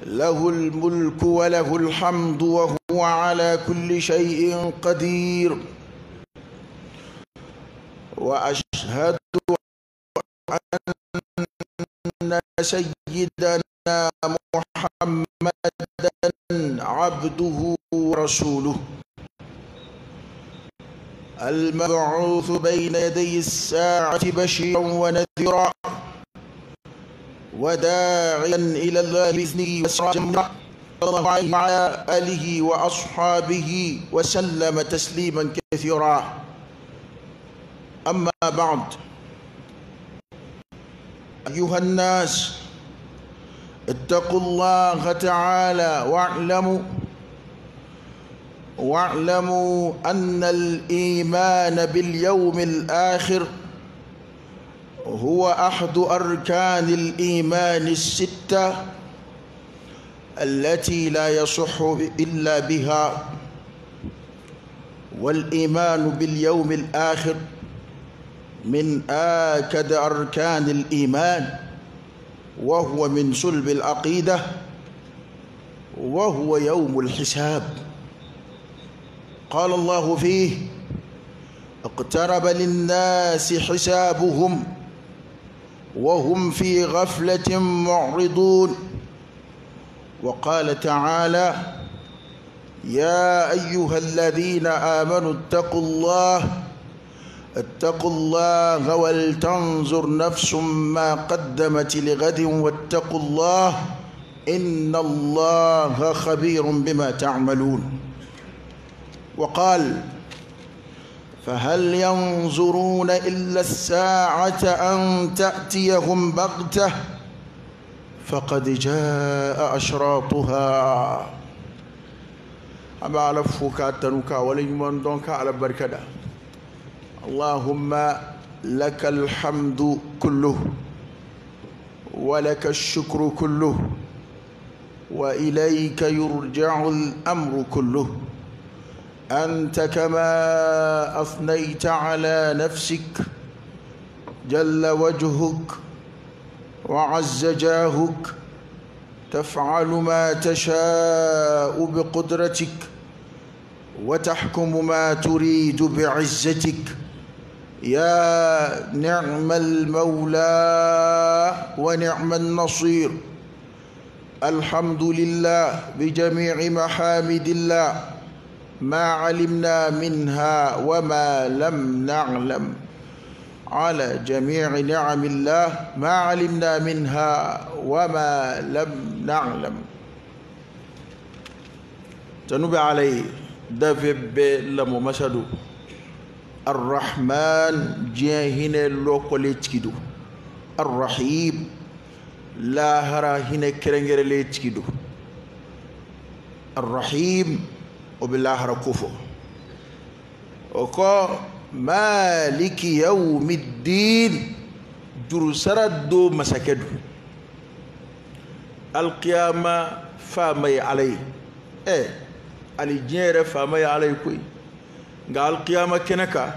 له الملك وله الحمد وهو على كل شيء قدير. وأشهد أن سيدنا محمدا عبده ورسوله المبعوث بين يدي الساعة بشيرا ونذيرا وداعيا إلى الله بإذنه وسراجا منيرا، صلى الله عليه وعلى آله وأصحابه وسلم تسليما كثيرا. أما بعد، أيها الناس، اتقوا الله تعالى واعلموا أن الإيمان باليوم الآخر هو أحد أركان الإيمان الستة التي لا يصح إلا بها. والإيمان باليوم الآخر من آكد أركان الإيمان، وهو من صلب العقيدة، وهو يوم الحساب. قال الله فيه: اقترب للناس حسابهم وهم في غفلة معرضون. وقال تعالى: يا أيها الذين آمنوا اتقوا الله ولتنظر نفس ما قدمت لغد واتقوا الله إن الله خبير بما تعملون. وقال: فهل ينظرون إلا الساعة أن تأتيهم بغتة فقد جاء أشراطها. أما على فوكا تنوكا وليمن دونكا على بركة. اللهم لك الحمد كله ولك الشكر كله وإليك يرجع الأمر كله، أنت كما أثنيت على نفسك، جل وجهك وعز جاهك، تفعل ما تشاء بقدرتك وتحكم ما تريد بعزتك، يا نعم المولى ونعم النصير. الحمد لله بجميع محامد الله ما علمنا منها وما لم نعلم، على جميع نعم الله ما علمنا منها وما لم نعلم. تنوب عليه دفب لمو مسدو الرحمن جاهن لوكوليتكيدو، الرحيم لا هرا هنا كرنجر ليتكيدو، الرحيم وبالله ركوفو وكو مالك يوم الدين جرسرة دو مساكدو القيامة فامي عليه إيه علي جيرة فامي عليه كوي قال القيامة كنكا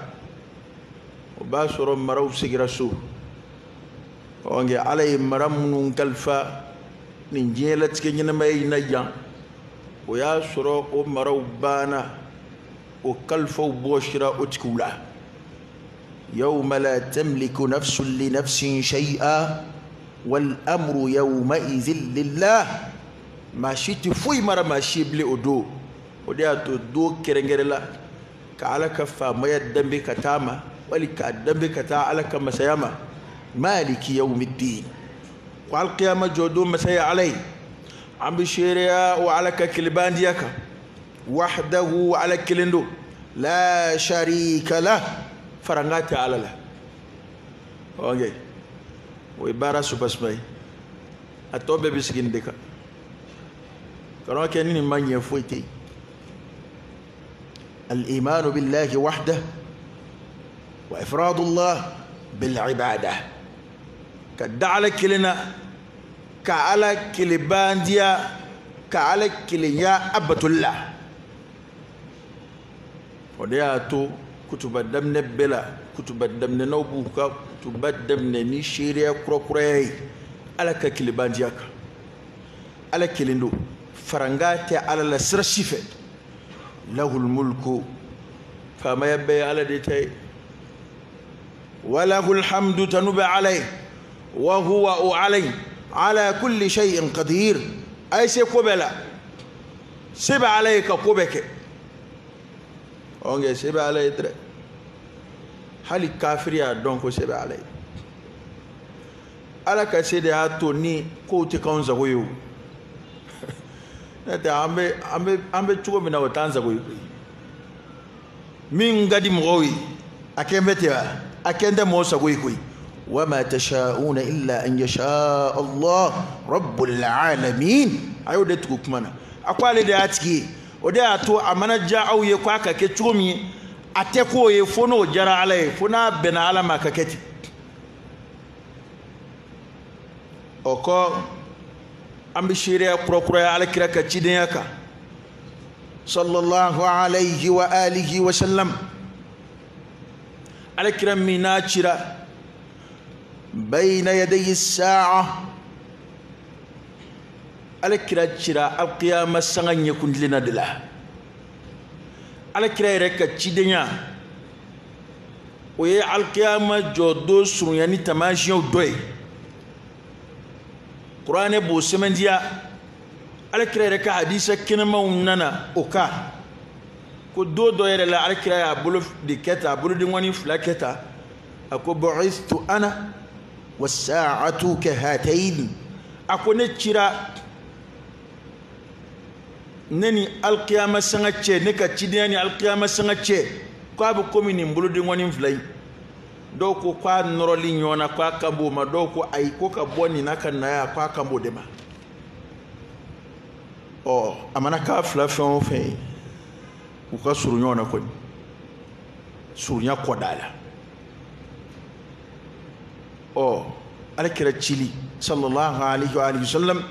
وباسر مرو سجرسو وانجي علي مرمون كلفا نجيلت كنينما ينجان o y'a sɔrɔ o maraw banna, o kalifaw bɔsira o tigiw la. Yawma la tamliku nafsun li nafsin shay'a wal amru yawma idhin lillah. Maa si tɛ foyi mara maa si bilen o don. O de y'a to don kɛrɛnkɛrɛn la ka Ala ka faamaya danbe ka taa ma, wali k'a danbe ka taa Ala ka masaya ma. Maliki yawmiddin, ko alqiyama jɔ don masaya Ala ye. An bɛ seereya o Ala ka kelebandiya kan, wahdahu Ala kelen don, la sharika lah, faranga tɛ Ala la. Ok, o ye baara subasuma ye, a tɔ bɛɛ bɛ sigi nin de kan. Kana kɛ ni nin ma ɲɛ foyi tɛ yen. Al-imanu billahi wahdah wa ifradullah bil ibada, ka da Ala kelen na, ka Ala kelebandiya, ka Ala kelenya abatullah. O de y'a to kutuba daminɛ bɛɛ la, kutuba daminɛnaw b'u ka kutuba daminɛ ni seereya kurakuraya ye Ala ka kelebandiya kan. Ala kelen don, faranga tɛ Ala la sira si fɛ. Lahul mulku, faamaya bɛɛ ye Ala de ta ye. Wa lahul hamdu, tanu bɛ Ala ye. Wa huwa, o Ala ye, ala kulli shay'in qadir, a ye se ko bɛɛ la, se bɛ Ala ye ka ko bɛɛ kɛ. Ɔ nka se bɛ Ala ye dɛ, hali kafiri y'a dɔn ko se bɛ Ala ye. Ala ka se de y'a to ni kow tɛ k'anw sago ye o. N'o tɛ an bɛ cogo min na, o t'an sago ye koyi. Min ka di mɔgɔw ye, a kɛn bɛ ten wa, a kɛn tɛ mɔgɔw sago ye koyi. Wama tasha'una illa an yasha Allah rabbul alamin. A y'o de tugu kuma na, a ko ale de y'a tigi ye, o de y'a to a mana diya aw ye k'a ka kɛ cogo min ye, a tɛ k'o ye fo n'o diyara Ala ye, fo n'a bɛnna Ala ma a ka kɛ ten. O kɔ, an bɛ seereya kurakuraya Ala kira ka cidenya kan, sallallahu alayhi wa alihi wa sallam. Ala kira min n'a cira bayna yadayi sa'a, Ala kira cira alqiyama sanga ɲɛkuntilenna de la. Ala kira yɛrɛ ka cidenya, o ye alqiyama jɔ don surunya ni taamasiyɛnw dɔ ye. Kuranɛ b'o sɛmɛntiya, Ala kira yɛrɛ ka hadisa kɛnɛmaw nana o kan. Ko don dɔ yɛrɛ la, Ala kira y'a bolo de kɛ tan, a bolodenkɔni fila kɛ tan, a ko: bu'ithtu ana was-sa'atu kahatayn. A ko ne cira, ne ni alkiyama sanga cɛ, ne ka cidenya ni alkiyama sanga cɛ, ko a bɛ komi nin bolodenkɔni fila in. Dɔw ko k'a nɔrɔli ɲɔgɔn na, k'a kan b'o ma. Dɔw ko ayi, ko ka bɔ nin na ka na yan, k'a kan b'o de ma. Ɔ, a mana k'a fila fɛn o fɛn ye, u ka surun ɲɔgɔn na kɔni, surunya kɔ da la. Ɔ, Ala kira cili, sallallahu alaihi wa alihi wasallam,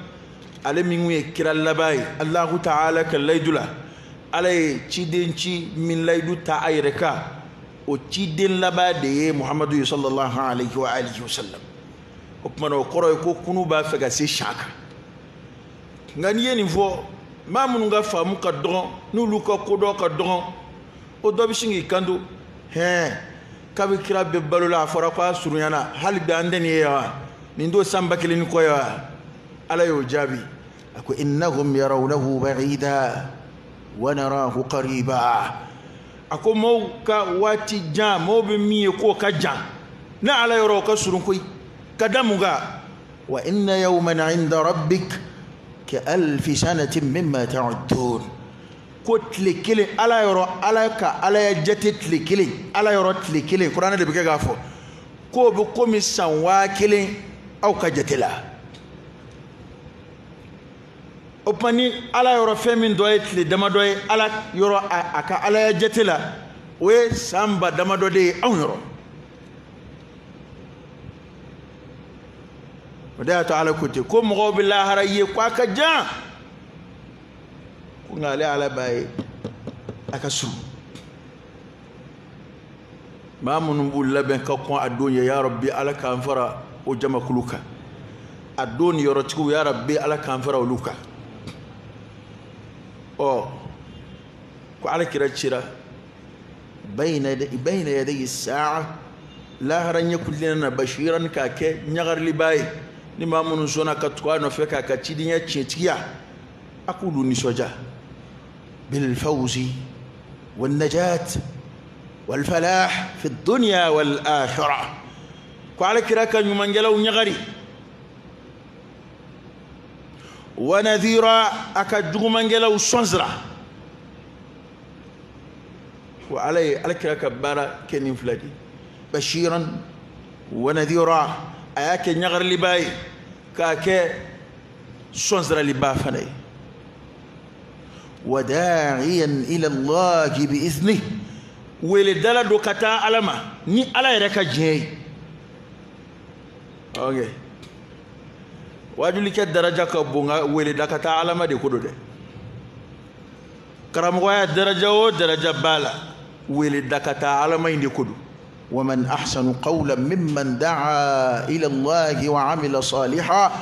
ale min ye kira laban ye Allahu ta'ala ka layidu la, Ala ye ciden ci min layidu ta a yɛrɛ kan, o ciden laban de ye Muhamadu ye, sallallahu alaihi wa alihi wasallam. O tuma na, o kɔrɔ ye ko kunu b'a fɛ ka se siyan kan. Nka n'i ye nin fɔ maa minnu ka faamu ka dɔgɔn, n'olu ka kodɔn ka dɔgɔn, o dɔ bɛ sin k'i kanto: hɛn, kabi kira bɛ balo la, a fɔra ko a surunyana, hali bi an tɛ nin ye wa? Nin t'o san 1000 ni kɔ ye wa? Ala y'o jaabi, a ko: innahum yarawnahu ba'ida wa narahu qariba. A ko maaw ka waati jan, maaw bɛ min ye k'o ka jan, ne Ala yɔrɔ o ka surun koyi. Ka da mun kan? Wa inna yawman 'inda rabbik ka alfi sanatin mimma ta'uddun. Ko tile kelen Ala yɔrɔ, Ala ka Ala ya jate, tile kelen Ala yɔrɔ, tile kelen, kuranɛ de bɛ kɛ k'a fɔ k'o bɛ komi san 1000 aw ka jate la. O tuma, ni Ala yɔrɔ fɛn min dɔ ye tile damadɔ ye, Ala yɔrɔ, a ka Ala ya jate la, o ye san ba damadɔ de ye anw yɔrɔ. O de y'a to Ala ko ten ko mɔgɔw bɛ lahara ye ko a ka jan, ko nka ale Ala b'a ye a ka surun. Maa minnu b'u labɛn ka kɔn a don ye, ya Rabbi, Ala k'an fara o jamakulu kan. A don ni yɔrɔtigiw, ya Rabbi, Ala k'an fara olu kan. Ɔ, ko Ala kira cira bayna yadayi sa'a, lahara ɲɛkuntilenna na, bashiran, k'a kɛ ɲagariliba ye. Ni maa minnu sɔnna ka tugu a nɔfɛ k'a ka cidenya tiɲɛtigiya, a k'olu nisɔndiya bilfawzi والنجاة والفلاح في الدنيا والآخرة. Ko Ala kira ka ɲumankɛlaw ɲagari. Wa nadhira, a ka jugumankɛlaw sɔnsira. Ko Ala ye Ala kira ka baara kɛ nin fila de: bashiran wa nadhira. A y'a kɛ ɲagariliba ye, k'a kɛ sɔnsiraliba fana ye. Wada'iyan ila Allah bi izni, weledala do ka taa Ala ma ni Ala yɛrɛ ka diɲɛ ye. Ok, wajulikɛ daraja ka bon, nka weleda ka taa Ala ma de ko don dɛ. Karamɔgɔya daraja o daraja b'a la, weleda ka taa Ala ma in de ko don. ومن أحسن قولا ممن دعا إلى الله وعمل صالحا.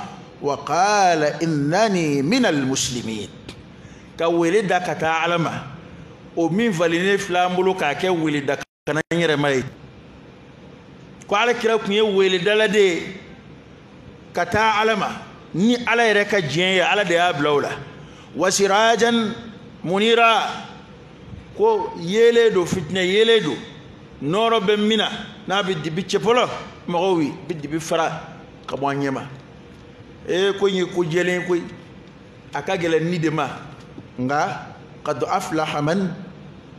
wa qala innani minal muslimin. Ka wele da ka taa Ala ma, o min falennen filɛ an bolo k'a kɛ wele da kana n yɛrɛ ma ye. Ko Ala kira tun ye weledala de ye ka taa Ala ma ni Ala yɛrɛ ka diɲɛ ye, Ala de y'a bila o la. Wa sirajan munira, ko yeelen don, fitinɛ yeelen don, nɔɔrɔ bɛ min na n'a bɛ dibi cɛ fɔlɔ mɔgɔw ye, bɛ dibi fara ka bɔ an ɲɛ ma. Ee, ko in ye ko jɛlen ye koyi, a ka gɛlɛn ni de ma, nka qad aflaha man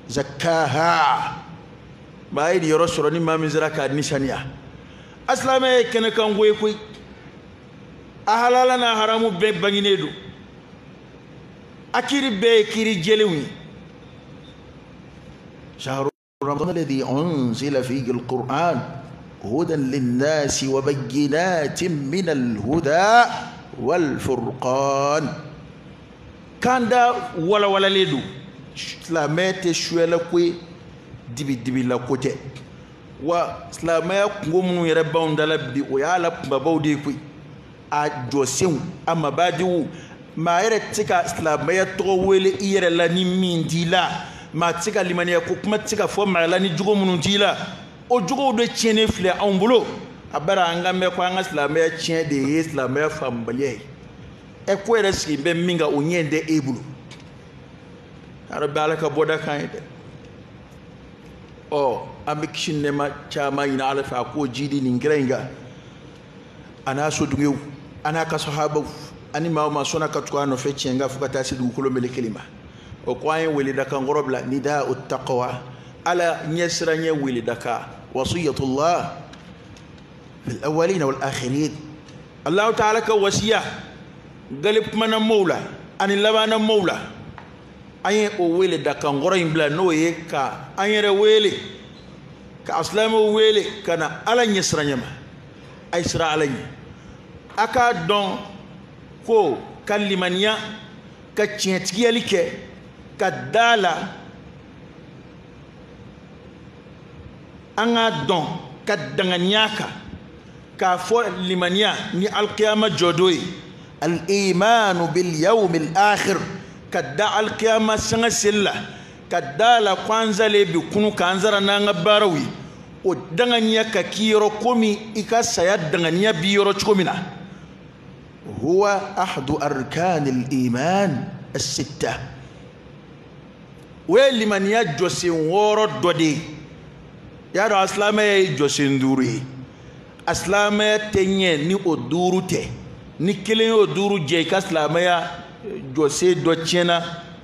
zakkaha, maa ye nin yɔrɔ sɔrɔ ni maa min sera k'a nisaniya. A silamɛ ye kɛnɛkanko ye koyi, a halala n'a haramu bɛɛ bangenen don, a kiiri bɛɛ ye kiiri jɛlenw ye. شهر رمضان الذي أنزل فيه القرآن هدى للناس وبينات من الهدى والفرقان. Kan da walawalalen don, silamɛya tɛ suyala ko ye, dibidibila ko tɛ. Wa silamɛya kungo minnu yɛrɛ b'anw da la bi, o y'a la kunbabaw de ye koyi. A jɔsenw, a mabadiw, maa yɛrɛ tɛ se ka silamɛya tɔgɔ wele i yɛrɛ la ni min t'i la, maa tɛ se ka limaniya ko kuma tɛ se ka fɔ maa la ni jogo minnu t'i la. O jogow de tiɲɛnen filɛ anw bolo. A bara an ka mɛn ko an ka silamɛya tiɲɛ de ye silamɛya faamubaliya ye. Ɛ, ko yɛrɛ sigi bɛ min kan, o ɲɛ tɛ e bolo. Yarabi, Ala ka bɔda kan ye dɛ. Ɔ, an bɛ kisi nɛɛma caman ɲini Ala fɛ, a k'o jidi nin kira in kan, a n'a sodugew, a n'a ka sahabaw, ani maa o maa sɔnna ka tugu a nɔfɛ tiɲɛ kan fo ka taa se dugukolo melekeli ma. O ko an ye weledakan kɔrɔ bila, nida'u taqwa, Ala ɲɛsiranɲɛ weledakan, wasiyatullah fil awwalina wal akhirin. Allahu ta'ala ka wasiya gale kumana mɔw la ani labanna mɔw la, an ye o weledakan kɔrɔ in bila, n'o ye ka an yɛrɛ wele, ka asilamɛw wele ka na Ala ɲɛsiranɲɛ ma. A ye siran Ala ɲɛ, a k'a dɔn ko ka limaniya, ka tiɲɛtigiyali kɛ, ka da la, an k'a dɔn ka danganiya kan k'a fɔ limaniya ni alikiyama jɔdon ye, al-imanu bil yawmil akhir, ka da alikiyama sanga seli la, ka da la ko an zalen bi kunu k'an sara n'an ka baaraw ye. O danganiya ka k'i yɔrɔ komi i ka saya danganiya b'i yɔrɔ cogo min na. Huwa ahadu arkanil iman as-sitta, o ye limaniya jɔsen 6 dɔ de ye. Y'a dɔn asilamɛya ye jɔsen 5 ye. Asilamɛya tɛ ɲɛ ni o 5 tɛ. Ni kelen y'o 5 jɛ, i ka silamɛya jɔsen dɔ tiɲɛna,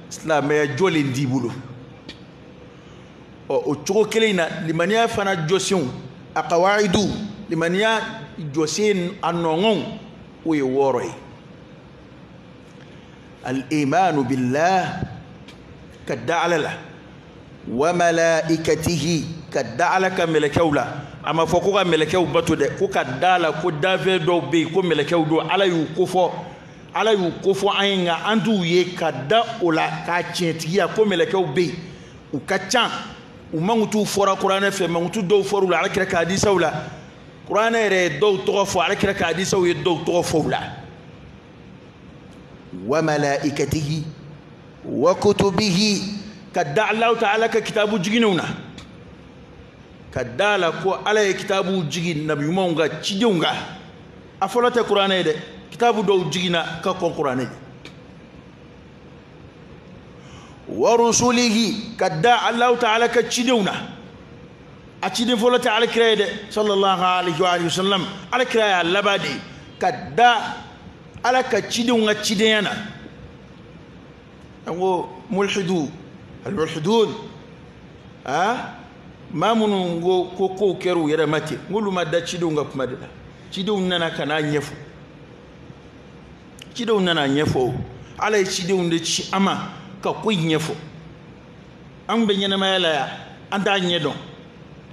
silamɛya jɔlen t'i bolo. Ɔ, o cogo kelen in na, limaniya fana jɔsenw, a kawaidu, limaniya jɔsen a nɔngɔnw, o ye 6 ye. Al-imanu billah, ka da Ala la, wa malaikatihi, ka da Ala ka mɛlɛkɛw la. A ma fɔ ko ka mɛlɛkɛw bato dɛ, ko ka da la ko dafɛn dɔw bɛ yen ko mɛlɛkɛw don, Ala y'u kofɔ, Ala y'u kofɔ an ye, nka an t'u ye. Ka da o la k'a tiɲɛtigiya ko mɛlɛkɛw bɛ yen, u ka ca, u mankutu fɔra kuranɛ fɛ, mankutu dɔw fɔra u la Ala kira ka hadisaw la. Kuranɛ yɛrɛ ye dɔw tɔgɔ fɔ, Ala kira ka hadisaw ye dɔw tɔgɔ fɔ u la. Wa malaikatihi wa kutubihi, ka da Alahu ta'ala ka kitabu jiginenw na, ka da la ko Ala ye kitabu jigin nabi ɲumanw kan, cidenw kan. A fɔlɔ tɛ kuranɛ ye dɛ, kitabu dɔw jiginna ka kɔn kuranɛ ye. Wa rusulihi, ka da Alahu ta'ala ka cidenw na. A ciden fɔlɔ tɛ Ala kira ye dɛ, sallallahu alayhi wa sallam. Ala kira y'a laban de ye. Ka da Ala ka cidenw ka cidenya na. An ko mulhidu, al-mulhidun, maa minnu ko kow kɛra u yɛrɛ ma ten, n k'olu ma da cidenw ka kuma de la. Cidenw nana ka n'a ɲɛfɔ, cidenw nana ɲɛfɔ. Ala ye cidenw de ci an ma ka ko in ɲɛfɔ. An bɛ ɲɛnamaya la yan, an t'a ɲɛ dɔn.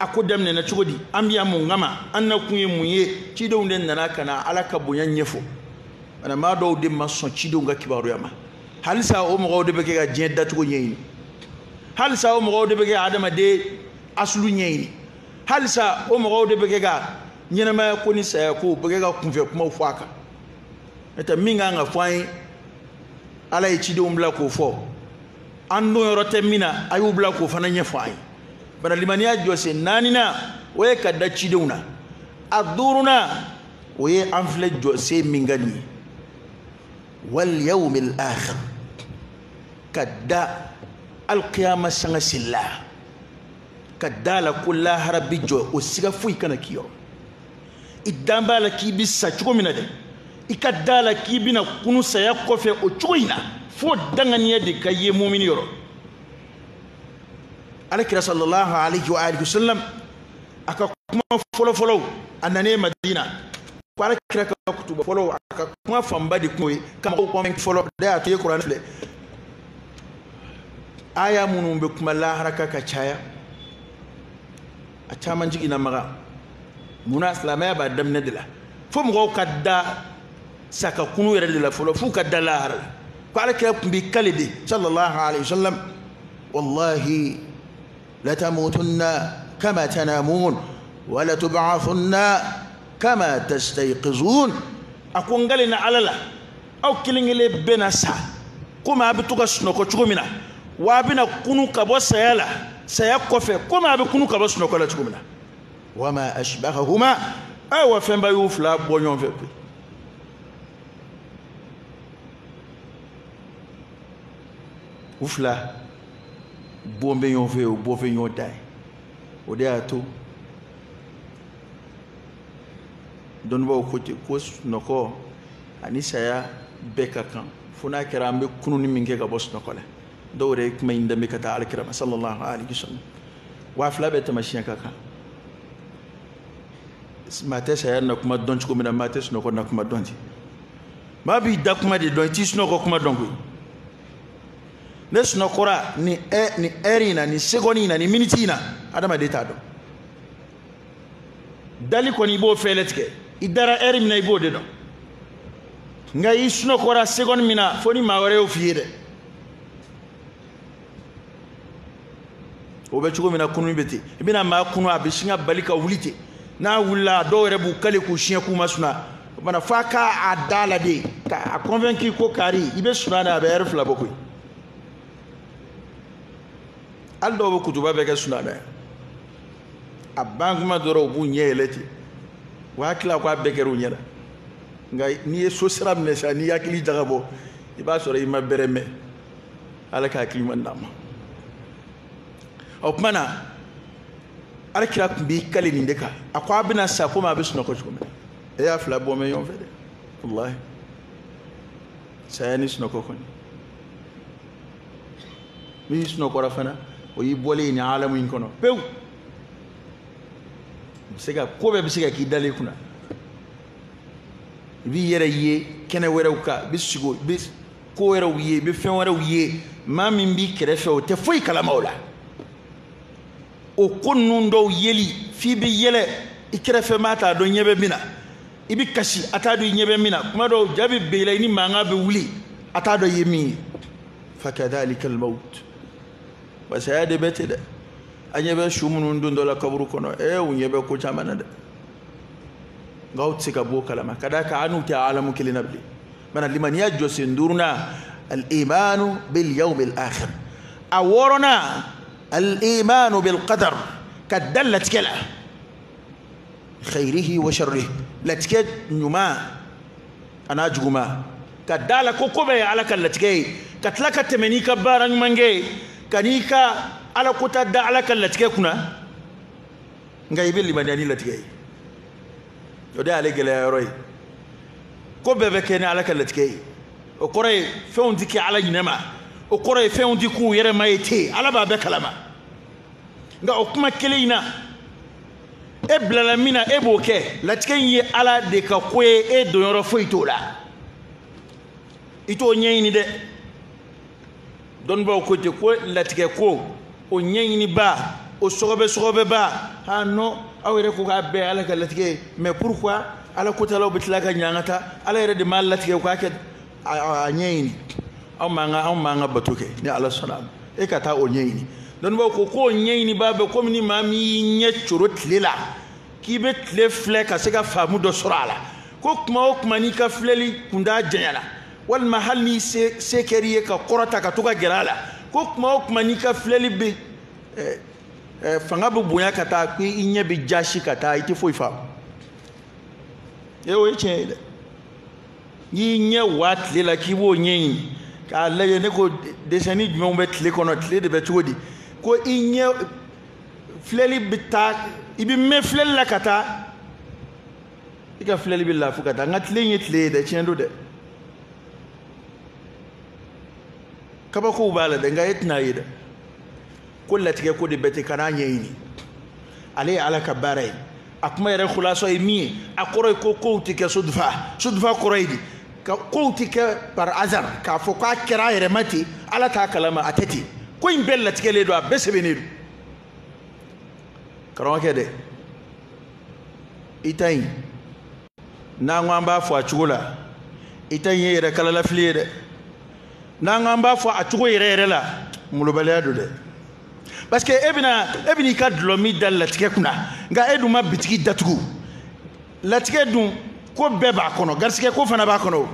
A ko daminɛna cogo di, an bɛ yan mun kama, an nakun ye mun ye? Cidenw de nana ka na Ala ka bonya ɲɛfɔ. Bana maa dɔw de ma sɔn cidenw ka kibaruya ma. Halisa o mɔgɔw de bɛ kɛ ka diɲɛ dacogo ɲɛɲini, halisa o mɔgɔw de bɛ kɛ ka adamaden asulu ɲɛɲini, halisa o mɔgɔw de bɛ kɛ ka ɲɛnamaya ko ni saya ko bɛ kɛ ka kunfɛ kumaw fɔ a kan. N'o tɛ min kan ka fɔ an ye, Ala ye cidenw bila k'o fɔ, an don yɔrɔ tɛ min na, a y'u bila k'o fana ɲɛfɔ an ye. Bana limaniya jɔsen naaninan, o ye ka da cidenw na. A duurunan, o ye an filɛ jɔsen min ka nin ye, wal yawmil akhir, ka da alqiyama sanga silla, ka da la ko lahara bi jɔ, o siga foyi kana k'i yɔrɔ. I dan b'a la k'i bi sa cogo min na dɛ, i ka da la k'i bɛna kunu saya kɔfɛ o cogo in na, fo danganiya de ka ye mumini yɔrɔ. Alakira sallallahu alayhi wa alihi wa sallam a ka kuma fɔlɔ fɔlɔw, a nanen Madina, ko alakira ka kutuba fɔlɔw, a ka kuma fanba de kun ye ka mɔgɔw convaincre fɔlɔ. De y'a to i ye kuranɛ filɛ, aya minnu bɛ kuma lahara kan ka caya, a caman jiginna Maga. Munna? Silamɛya b'a daminɛ de la, fo mɔgɔw ka da saka kunu yɛrɛ de la fɔlɔ, f'u ka da lahara la. Ko alakira tun b'i kale de sallallahu alayhi wa sallam, wallahi latamutunna kama tanamun wala tub'athunna kama tastayqizun. A ko n kale na Ala la, aw kelen kelen bɛɛ na sa komi a bɛ to ka sunɔgɔ cogo min na, wa a bɛna kunu ka bɔ saya la, saya kɔfɛ komi a bɛ kunu ka bɔ sunɔgɔ la cogo min na. Wama ashbahahuma, ayiwa fɛnba y'u fila bɔ ɲɔgɔn fɛ koyi. U fila bɔn bɛ ɲɔgɔn fɛ, o bɔ fɛ ɲɔgɔn da ye. O de y'a to dɔnnibaaw ko ten ko sunɔgɔ ani saya bɛɛ ka kan, fo n'a kɛra an bɛ kununi min kɛ ka bɔ sunɔgɔ la. Dɔw yɛrɛ ye kuma in danbe ka taa alakira ma sallallahu alaihi wa sallam. Wa fila bɛɛ taamasiyɛn ka kan. Maa tɛ saya na kuma dɔn cogo min na, maa tɛ sunɔgɔ na kuma dɔn ten. Maa b'i da kuma de dɔn, i t'i sunɔgɔ kuma dɔn koyi. Ne sunɔgɔra nin heure in na, nin seconde in na, nin minute in na, adamaden t'a dɔn. Dali kɔni i b'o fɛlɛ tigɛ, i dara heure min na i b'o de dɔn. Nka i sunɔgɔra seconde min na, fo ni maa wɛrɛ y'o f'i ye dɛ. O bɛ cogo min na, kunun bɛ ten. I bɛna maa kunu, a bɛ sin ka bali ka wuli ten. N'a wulila, dɔw yɛrɛ b'u kale k'u siɲɛ k'u ma suna. O kumana f'a k'a da la de, k'a convaincu ko kari i bɛ suna dɛ, a bɛ heure fila bɔ koyi. Hali dɔw bɛ kutuba bɛɛ kɛ suna dɛ, a ban kuma dɔrɔn u b'u ɲɛ yɛlɛ ten, u hakili la ko a bɛɛ kɛra u ɲɛna. Nka n'i ye so sira minɛ sisan, n'i hakili jagabɔ, i b'a sɔrɔ i ma bɛrɛ mɛn. Ala ka hakili ɲuman d'an ma. O tuma na alakira tun b'i kale nin de kan, a ko a bɛna sa komi a bɛ sunɔgɔ cogo min na. E y'a fila bɔ mɛ ɲɔgɔn fɛ dɛ, walahi saya ni sunɔgɔ kɔni. N'i sunɔgɔra fana, o y'i bɔlen ye nin alamu in kɔnɔ pewu. I bɛ se ka ko bɛɛ bɛ se ka k'i dalen kunna. I b'i yɛrɛ ye kɛnɛ wɛrɛw kan, i bɛ sigi, i bɛ ko wɛrɛw ye, i bɛ fɛn wɛrɛw ye. Maa min b'i kɛrɛfɛ, o tɛ foyi kalama o la. O ko ninnu dɔw yeli, f'i bɛ yɛlɛ, i kɛrɛfɛ maa t'a dɔn ɲɛ bɛ min na. I bɛ kasi, a t'a dɔn i ɲɛ bɛ min na. Kuma dɔw ja bɛ ben i la, i ni mankan bɛ wuli, a t'a dɔn i ye min ye. Fakadhalika al-maut. Wa saya de bɛ ten dɛ. An ɲɛ bɛ su minnu don dɔ la kaburu kɔnɔ, u ɲɛ bɛ ko caman na dɛ. Nka aw tɛ se ka bɔ o kalama, ka d'a kan an n'u tɛ alamu kelen na bilen. Mana limaniya jɔsen duurunan, al-imanu bil yawm al-akhir. A wɔɔrɔnan, al-imanu bil qadar, ka da latigɛ la, khairihi wa sharrihi, latigɛ ɲuman a n'a juguman, ka da la ko ko bɛɛ ye Ala ka latigɛ ye, ka tila ka tɛmɛ n'i ka baara ɲumankɛ ye, ka n'i ka Ala kota da Ala ka latigɛ kunna. Nka i bɛ limaniya ni latigɛ ye, o de y'ale gɛlɛya yɔrɔ ye. Ko bɛɛ bɛ kɛ ni Ala ka latigɛ ye, o kɔrɔ ye fɛnw tɛ kɛ Ala ɲinɛ ma, o kɔrɔ ye fɛnw tɛ k'u yɛrɛ ma ye ten, Ala b'a bɛɛ kalama. Nka o kuma kelen in na, e bilala min na, e b'o kɛ. Latigɛ in ye Ala de ka ko ye, e donyɔrɔ foyi t'o la, i t'o ɲɛɲini dɛ. Dɔnnibaaw ko ten ko latigɛ ko o ɲɛɲiniba, o sɔgɔbɛ sɔgɔbɛba, ah non, aw yɛrɛ ko k'a bɛɛ Ala ka latigɛ ye, mais pourquoi Ala kotalaw bɛ tila ka ɲangata? Ala yɛrɛ de m'a latigɛ k'a kɛ a ɲɛɲini. Anw m'an ka bato kɛ ni Ala sɔnna a ma, e ka taa o ɲɛɲini. Dɔnnibaaw ko k'o ɲɛɲiniba bɛ komi ni maa min y'i ɲɛ coro tile la, k'i bɛ tile filɛ ka se ka faamu dɔ sɔrɔ a la. Ko kuma o kuma n'i ka filɛli kunda janyana, walima hali n'i se kɛr'i ye ka kɔrɔta ka to ka gɛrɛ a la, ko kuma o kuma n'i ka filɛli bɛ fanga bɛ bonya ka taa, ko i ɲɛ bɛ jasi ka taa, i tɛ foyi faamu. E o ye tiɲɛ ye dɛ. N'i ɲɛ wa tile la k'i b'o ɲɛɲini k'a lajɛ, ne ko desɛnni jumɛnw bɛ tile kɔnɔ, tile de bɛ cogo di, ko i ɲɛ filɛli bɛ taa, i bɛ mɛn filɛli la ka taa, i ka filɛli bɛ lafu ka taa. Nka tile in ye tile ye dɛ, tiɲɛ don dɛ, kabakow b'a la dɛ, nka e tɛna ye dɛ. Ko latigɛ ko de bɛ ten, ka n'a ɲɛɲini. Ale ye Ala ka baara ye. A kuma yɛrɛ khulasa ye min ye, a kɔrɔ ye ko kow tɛ kɛ sudufa. Sudufa kɔrɔ ye di? Ka kow tɛ kɛ par hasard, k'a fɔ k'a kɛra a yɛrɛ ma ten, Ala t'a kalama, a tɛ ten. Ko in bɛɛ latigɛlen don, a bɛɛ sɛbɛnnen don. Karamɔgɔkɛ dɛ, i ta in n'an ko an b'a fɔ a cogo la, i ta in ye yɛrɛ kalalafili ye dɛ. N'an ko an b'a fɔ a cogo yɛrɛ yɛrɛ la, molobaliya don dɛ. Parce que e bɛna i ka dɔlɔmin da latigɛ kunna, nka e dun ma bitigi datugu. Latigɛ dun ko bɛɛ b'a kɔnɔ, garisigɛ ko fana b'a kɔnɔ o.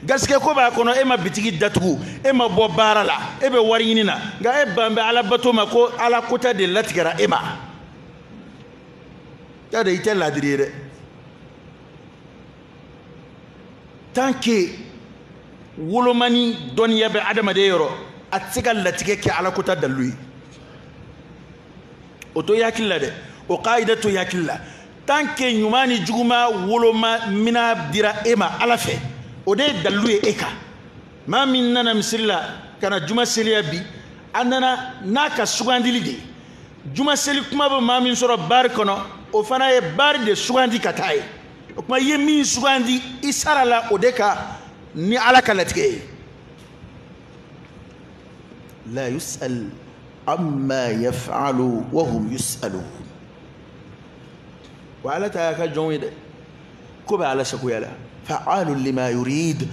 Garisigɛ ko b'a kɔnɔ, e ma bitigi datugu, e ma bɔ baara la, e bɛ wari ɲini na, nka e ban bɛ Ala bato ma ko Ala kota de latigɛra e ma. Y'a dɔn i tɛ laadiri ye dɛ. Tant que wolomani dɔnniya bɛ adamaden yɔrɔ, a tɛ se ka latigɛ kɛ Ala kota dalilu ye. O to i hakili la dɛ, o kaida to i hakili la. Tant que ɲuman ni juguman woloma mina dira e ma Ala fɛ, o de ye dalilu ye e kan. Maa min nana misiri la ka na juma seliya bi, a nana n'a ka sugandili de ye. Juma seli kuma bɛ maa min sɔrɔ baari kɔnɔ, o fana ye baari de sugandi ka taa ye. O tuma i ye min sugandi, i sara la o de kan ni Ala ka latigɛ ye. La yus'al amma yaf'alu wa hum yus'alun. Wa Ala ta y'a ka jɔnw ye dɛ, ko bɛ Ala sagoya la. Fa'alu lima yurid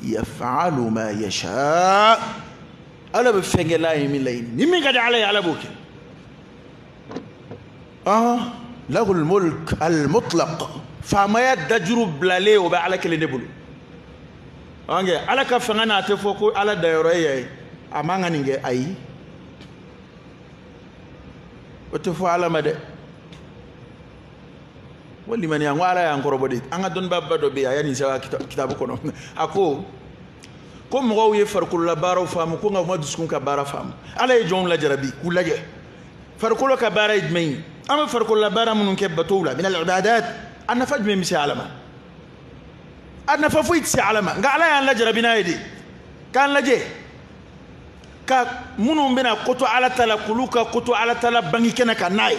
yaf'alu ma yasha. Ala bɛ fɛn kɛ n'a ye min laɲini, ni min ka di Ala ye, Ala b'o kɛ. Lahul mulk al mutlaq. Faamaya dajuru bilalen o bɛ Ala kelen de bolo. Ala ka fanga n'a tɛ fɔ ko Ala dayɔrɔ ye ye, a man ka nin kɛ, ayi, o tɛ fɔ Ala ma dɛ. Ko limaniya, n ko Ala y'an kɔrɔbɔ de. An ka dɔnnibaaba dɔ bɛ yen, a ye nin sɛbɛn kitabu kɔnɔ. A ko ko mɔgɔw ye farikololabaaraw faamu, ko nka u ma dusukun ka baara faamu. Ala ye jɔnw lajarabi k'u lajɛ. Farikolo ka baara ye jumɛn ye? An bɛ farikololabaara minnu kɛ batow la, minal ibadat, a nafa jumɛn bɛ se Ala ma? A nafa foyi tɛ se Ala ma, nka Ala y'an lajarabi n'a ye de, k'an lajɛ ka minnu bɛna koto Ala ta la, k'olu ka koto Ala ta la bange kɛnɛ kan n'a ye.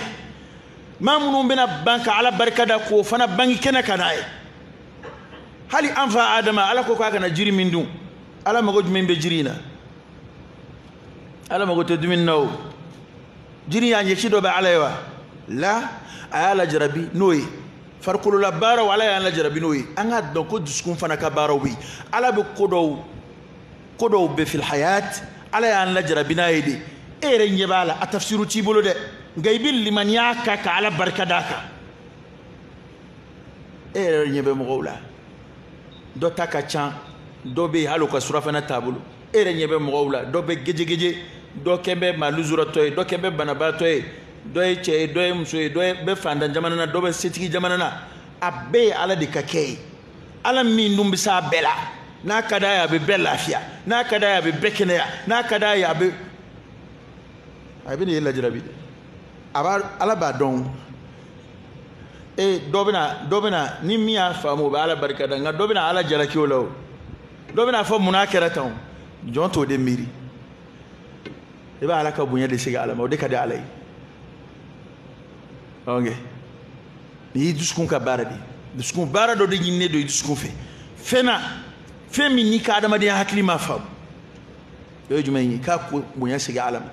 Maa minnu bɛna ban ka Ala barika da, k'o fana bange kɛnɛ kan n'a ye. Hali an fa Adama, Ala ko k'a kana jiri min dun, Ala mago jumɛn bɛ jiri in na? Ala mago tɛ dumuni na o. Jiri y'a ɲɛci dɔ bɛ Ala ye wa? La, a y'a lajarabi n'o ye. Farikolola baaraw, Ala y'an lajarabi n'o ye. An k'a dɔn ko dusukun fana ka baaraw bɛ yen. Ala bɛ ko dɔw bɛ fil hayat, Ala y'an lajarabi n'a ye de. E yɛrɛ ɲɛ b'a la, a tafsiru t'i bolo dɛ, nka i bɛ limaniya kan ka Ala barika d'a kan. E yɛrɛ ɲɛ bɛ mɔgɔw la, dɔ ta ka ca, dɔ bɛ yen hali o ka surafana t'a bolo. E yɛrɛ ɲɛ bɛ mɔgɔw la, dɔ bɛ gejegeje, dɔ kɛ bɛ maa lujuratɔ ye, dɔ kɛ bɛ banabaatɔ ye, dɔ ye cɛ ye, dɔ ye muso ye, dɔ bɛ fantan jamana na, dɔ bɛ setigi jamana na. A bɛɛ ye Ala de ka kɛ ye. Ala min dun bɛ se a bɛɛ la, n'a ka d'a ye a bɛ bɛɛ lafiya, n'a ka d'a ye a bɛ bɛɛ kɛnɛya, n'a ka d'a ye a bɛ n'i lajarabi dɛ. A b'a, Ala b'a dɔn. E dɔ bɛna ni min y'a faamu o bɛ Ala barika da, nka dɔ bɛna Ala jalaki o la o. Dɔ bɛna fɔ mun n'a kɛra tan o. Jɔn t'o de miiri. I bɛ Ala ka bonya de segin Ala ma, o de ka di Ala ye. Ok, nin y'i dusukun ka baara de ye. Dusukun baara dɔ de ɲininen don i dusukun fɛ. Fɛn na, fɛn min n'i ka adamadenya hakili ma faamu, o ye jumɛn ye? I ka bonya segin Ala ma,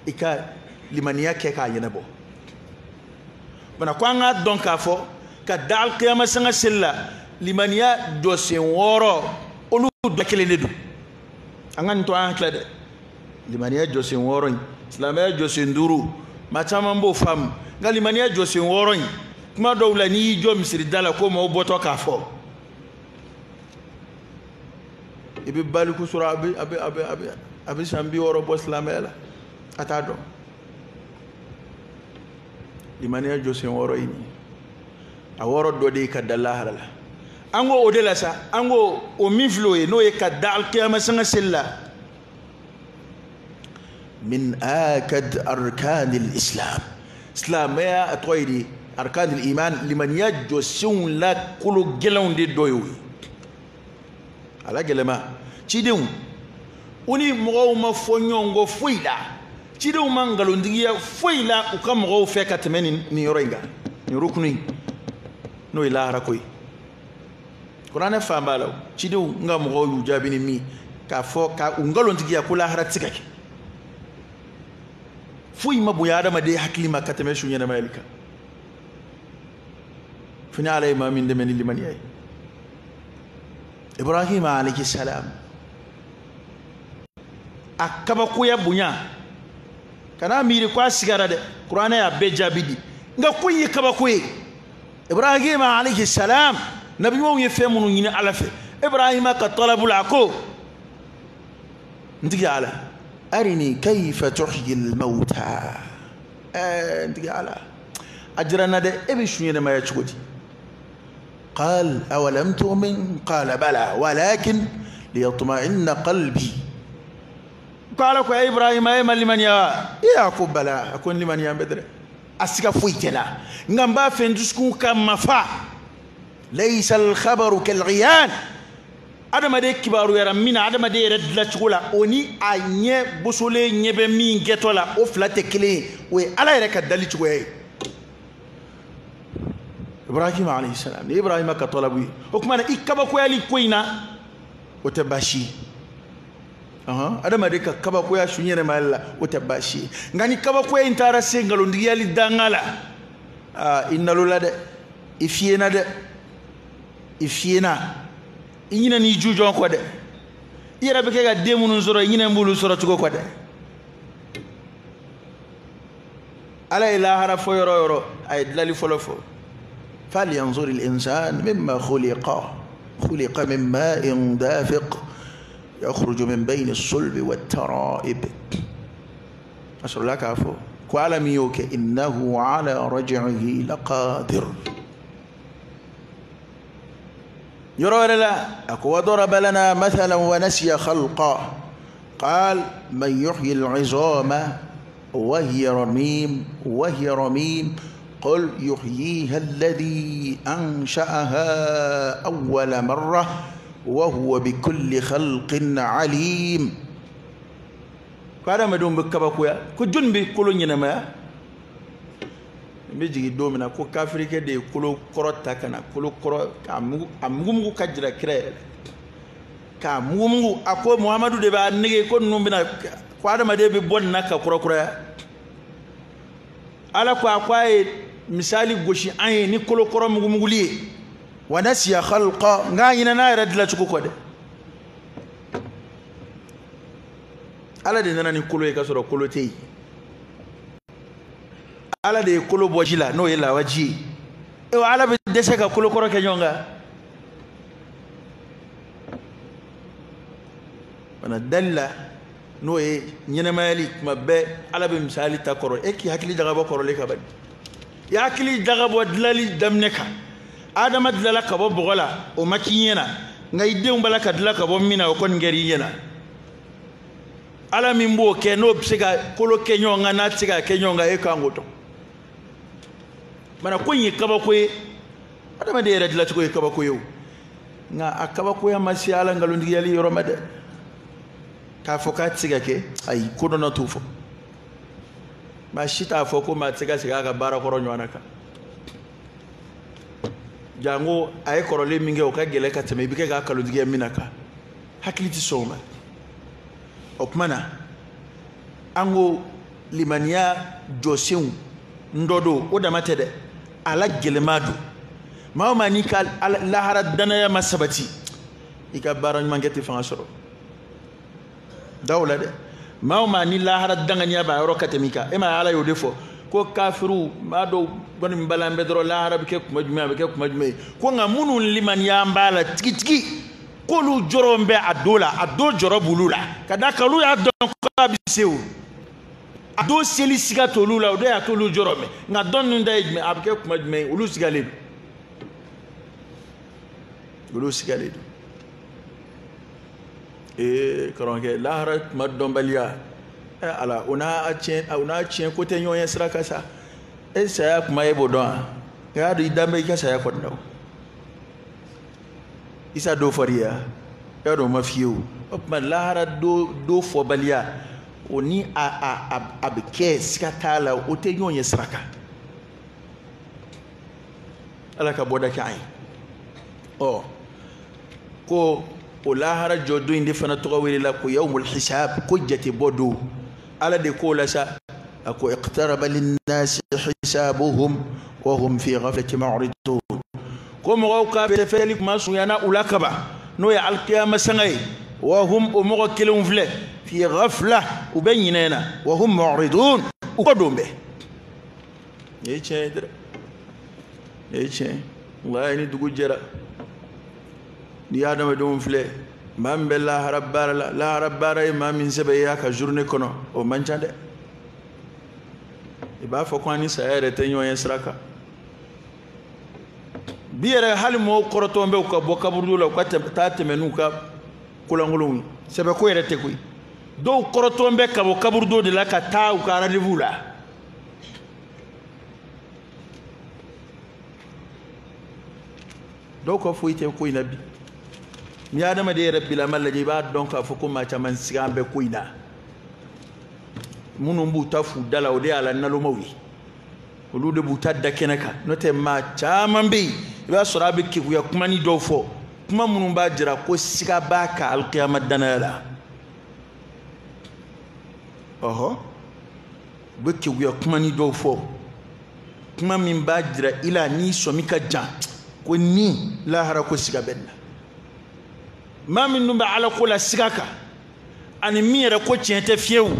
i ka limaniya kɛ k'a ɲɛnabɔ. Bana ko an k'a dɔn k'a fɔ ka da alikiyama sanga seli la, limaniya jɔsen 6 olu dɔ kelen de don. An ka nin to an hakili la dɛ. Limaniya jɔsen 6 in, silamɛya jɔsen 5, maa caman b'o faamu. Nka limaniya jɔsen 6 in, kuma dɔw la n'i y'i jɔ misiri da la ko maaw bɔtɔ k'a fɔ, I bɛ baliku sɔrɔ a bɛ san 60 bɔ silamɛya la, a t'a dɔn. Limaniya jɔsen 6 ye nin ye. A 6 dɔ de ye ka da lahara la. An ko o de la sa, an ko o min filɛ o ye, n'o ye ka da alikiyama sanga seli la. Min akad arkanil islam, silamɛya a tɔgɔ ye di arkanil iman, limaniya jɔsenw la kolo gɛlɛnw de dɔ ye o ye. A la gɛlɛma cidenw u ni mɔgɔw ma fɔ ɲɔgɔn kɔ foyi la, cidenw ma nkalontigiya foyi la u ka mɔgɔw fɛ ka tɛmɛ nin yɔrɔ in kan, nin rukunu in, n'o ye lahara ko ye. Kuranɛ fan b'a la, cidenw n ka mɔgɔw y'u jaabi ni min k'a fɔ ka u nkalontigiya ko lahara tɛ se ka kɛ. Foyi ma bonya adamaden hakili ma ka tɛmɛ su ɲɛnamayali kan, fo ni Ala ye maa min dɛmɛ ni limaniya ye. Ibrahim alayhi salam a kabakoya bonya, kana miiri ko a sigara dɛ, kuranɛ y'a bɛɛ jaabi di, nka ko in ye kabako ye. Ibrahim alayhi salam, nabi ɲumanw ye fɛn minnu ɲini Ala fɛ, Ibrahima ka talabu la a ko n tigi Ala, arini kayfa tuhyi al-mawta, n tigi Ala a jira n na dɛ, e bɛ su ɲɛnamaya cogo di? قال أولم تؤمن؟ قال بلى ولكن ليطمئن قلبي. قال يا إبراهيم أي من يا يعقوب بلى أكون لمن يا بدر أسيك فويتلا نغمبا فندسكو كما فا ليس الخبر كالعيان. adamaden kibaru yɛrɛ min na adamaden yɛrɛ dilancogo la o ni a ɲɛ bosolen ɲɛ bɛ min kɛtɔ la o fila tɛ kelen ye, o ye Ala yɛrɛ ka dali cogoya ye. Ibrahima alayhi salam, ni Ibrahima ka tɔlabu ye o tuma na i kabakoyali ko in na o tɛ baasi ye. Adamaden ka kabakoya su ɲɛnɛmayali la o tɛ baasi ye, nka ni kabakoya in taara se nkalontigiyali danga la, aa i nalola dɛ, i fiyena dɛ, i fiyena, i ɲinɛ n'i jujɔn kɔ dɛ, i yɛrɛ bɛ kɛ ka den minnu sɔrɔ i ɲinɛ b'olu sɔrɔ cogo kɔ dɛ. Ala ye lahara fɔ yɔrɔ o yɔrɔ a ye dilali fɔlɔ fɔ. فلينظر الإنسان مما خلق، خلق من ماء دافق يخرج من بين الصلب والترائب. أسأل لك عفو قال ميوك إنه على رجعه لقادر. يرى لا أكو ضرب لنا مثلا ونسي خلقا قال من يحيي العظام وهي رميم وهي رميم قل يحييها الذي أنشأها أول مرة وهو بكل خلق عليم. Kada madon bɛ kabakoya ko jɔnni bɛ kolo ɲɛnamaya? N bɛ jigin don min na ko kafirikɛ de ye kolo kɔrɔ ta ka na kolo kɔrɔ k'a mugu, a mugumugu ka jira kira yɛrɛ la, k'a mugumugu, a ko Muhamadu de b'a nege ko ninnu bɛna ko adamaden bɛ bɔ nin na ka kurakuraya. Ala ko a ko a ye misali gosi an ye ni kolo kɔrɔ mugumuguli ye, wa nasiya khalqa, nka a ɲinɛna a yɛrɛ dilancogo kɔ dɛ. Ala de nana ni kolo ye k'a sɔrɔ kolo tɛ yen. Ala de ye kolo bɔ ji la n'o ye lawaji ye. Ewa Ala bɛ dɛsɛ ka kolo kɔrɔ kɛ ɲɔgɔn kan. Bana dali la n'o ye ɲɛnɛmayali tuma bɛɛ Ala bɛ misali ta kɔrɔ, e k'i hakili jagabɔ kɔrɔlen kan bani. I hakili jagabɔ dilali daminɛ kan. Adama dilala ka bɔ bɔgɔ la o ma k'i ɲɛna, nka i denw b'a la ka dila ka bɔ min na o kɔni kɛr'i ɲɛna. Ala min b'o kɛ n'o bɛ se ka kolo kɛ ɲɔgɔn kan n'a tɛ se ka kɛ ɲɔgɔn kan e kan k'o dɔn. Mana ko in ye kabako ye, adamaden yɛrɛ dilancogo ye kabako ye o, nka a kabakoya ma se Ala nkalontigiyali yɔrɔ ma dɛ. K'a fɔ k'a tɛ se ka kɛ, ayi, ko dɔ na t'o fɔ. Maa si t'a fɔ ko maa tɛ se ka segin a ka baara kɔrɔ ɲɔgɔnna kan. Janko a ye kɔrɔlen min kɛ o ka gɛlɛn ka tɛmɛ i bɛ kɛ k'a nkalontigiya min na kan, hakili tɛ sɔn o ma. O tuma na an ko limaniya jɔsenw dɔ don, o dama tɛ dɛ, a la gɛlɛma don. Maa o maa n'i ka lahara danaya ma sabati, i ka baara ɲuman kɛ tɛ fanga sɔrɔ. Da o la dɛ. Maa o maa ni lahara danganiya b'a yɔrɔ ka tɛmɛ i kan, e ma Ala y'o de fɔ ko kafiriw maa dɔw kɔni balan bɛ dɔrɔn lahara bɛ kɛ kuma jumɛn, a bɛ kɛ kuma jumɛn ye, ko nka minnu limaniya b'a la tigitigi, K'olu jɔrɔ bɛ a don la, a don jɔrɔ b'olu la, ka d'a kan olu y'a dɔn k'a bɛ se o. A don seli siga t'olu la, o de y'a t'olu jɔrɔ mɛ. Nka dɔn ninnu ta ye jumɛn, a bɛ kɛ kuma jumɛn ye, olu sigalen don. Olu sigalen don. Ee karamɔgɔkɛ, lahara kuma dɔnbaliya, ɛ ala, o n'a tiɲɛ ko tɛ ɲɔgɔn ye sira kan sa. E saya kuma e b'o dɔn wa? Nka y'a dɔn i dan bɛ i ka saya kɔni na o. Isa dɔw fɔr'i ye wa? I y'a dɔn o ma f'i ye o. O tuma lahara do fɔbaliya, o ni a bɛ kɛ siga t'a la, o tɛ ɲɔgɔn ye sira kan. Ala ka bɔda kɛ an ye. Ɔ ko o lahara jɔ don in de fana tɔgɔ welela ko yawmul hisab, ko jatebɔ don. Ala de k'o la sa, a ko iqtaraba linnasi hisabuhum wa hum fi ghaflatin mu'ridun. Ko mɔgɔw ka fɛsɛfɛsɛli kuma surunyana u la kaban, n'o ye alikiyama sanga ye. Wa hum, o mɔgɔ kelenw filɛ, fi ghafla, u bɛ ɲinɛ na, wa hum mu'ridun, u kɔ don bɛɛ. Nin ye tiɲɛ ye dɛ, nin ye tiɲɛ ye. Walayi ni dugu jɛra, n'i y'adamadenw filɛ, maa min bɛ lahara baara la, lahara baara ye maa min sɛbɛ ye a ka journée kɔnɔ, o man ca dɛ. I b'a fɔ ko an ni saya yɛrɛ tɛ ɲɔgɔn ye sira kan. Bi yɛrɛ hali mɔgɔw kɔrɔtɔn bɛ u ka bɔ kaburudo la, u ka taa tɛmɛ n'u ka kolankolonw ye. Sɛbɛko yɛrɛ tɛ koyi. Dɔw kɔrɔtɔn bɛ ka bɔ kaburudo de la ka taa u ka rendez-vous la. Dɔw ka foyi tɛ ko in na bi. N'i y'adamaden yɛrɛ bilama lajɛ, i b'a dɔn k'a fɔ ko maa caman sigan bɛ ko in na. Minnu b'u ta f'u da la, o de y'a la nalomaw ye. Olu de b'u ta da kɛnɛ kan. N'o tɛ maa caman bɛ yen, i b'a sɔrɔ a bɛ keguya kuma ni dɔw fɔ, kuma minnu b'a jira ko siga b'a ka alikiyama danaya la. Ɔhɔ, u bɛ keguya kuma ni dɔw fɔ, kuma min b'a jira i la n'i sɔmi ka jan ko ni lahara ko siga bɛ nin na. Maa min dun bɛ ala ko la siga kan, ani min yɛrɛ ko tiɲɛ tɛ fiyewu,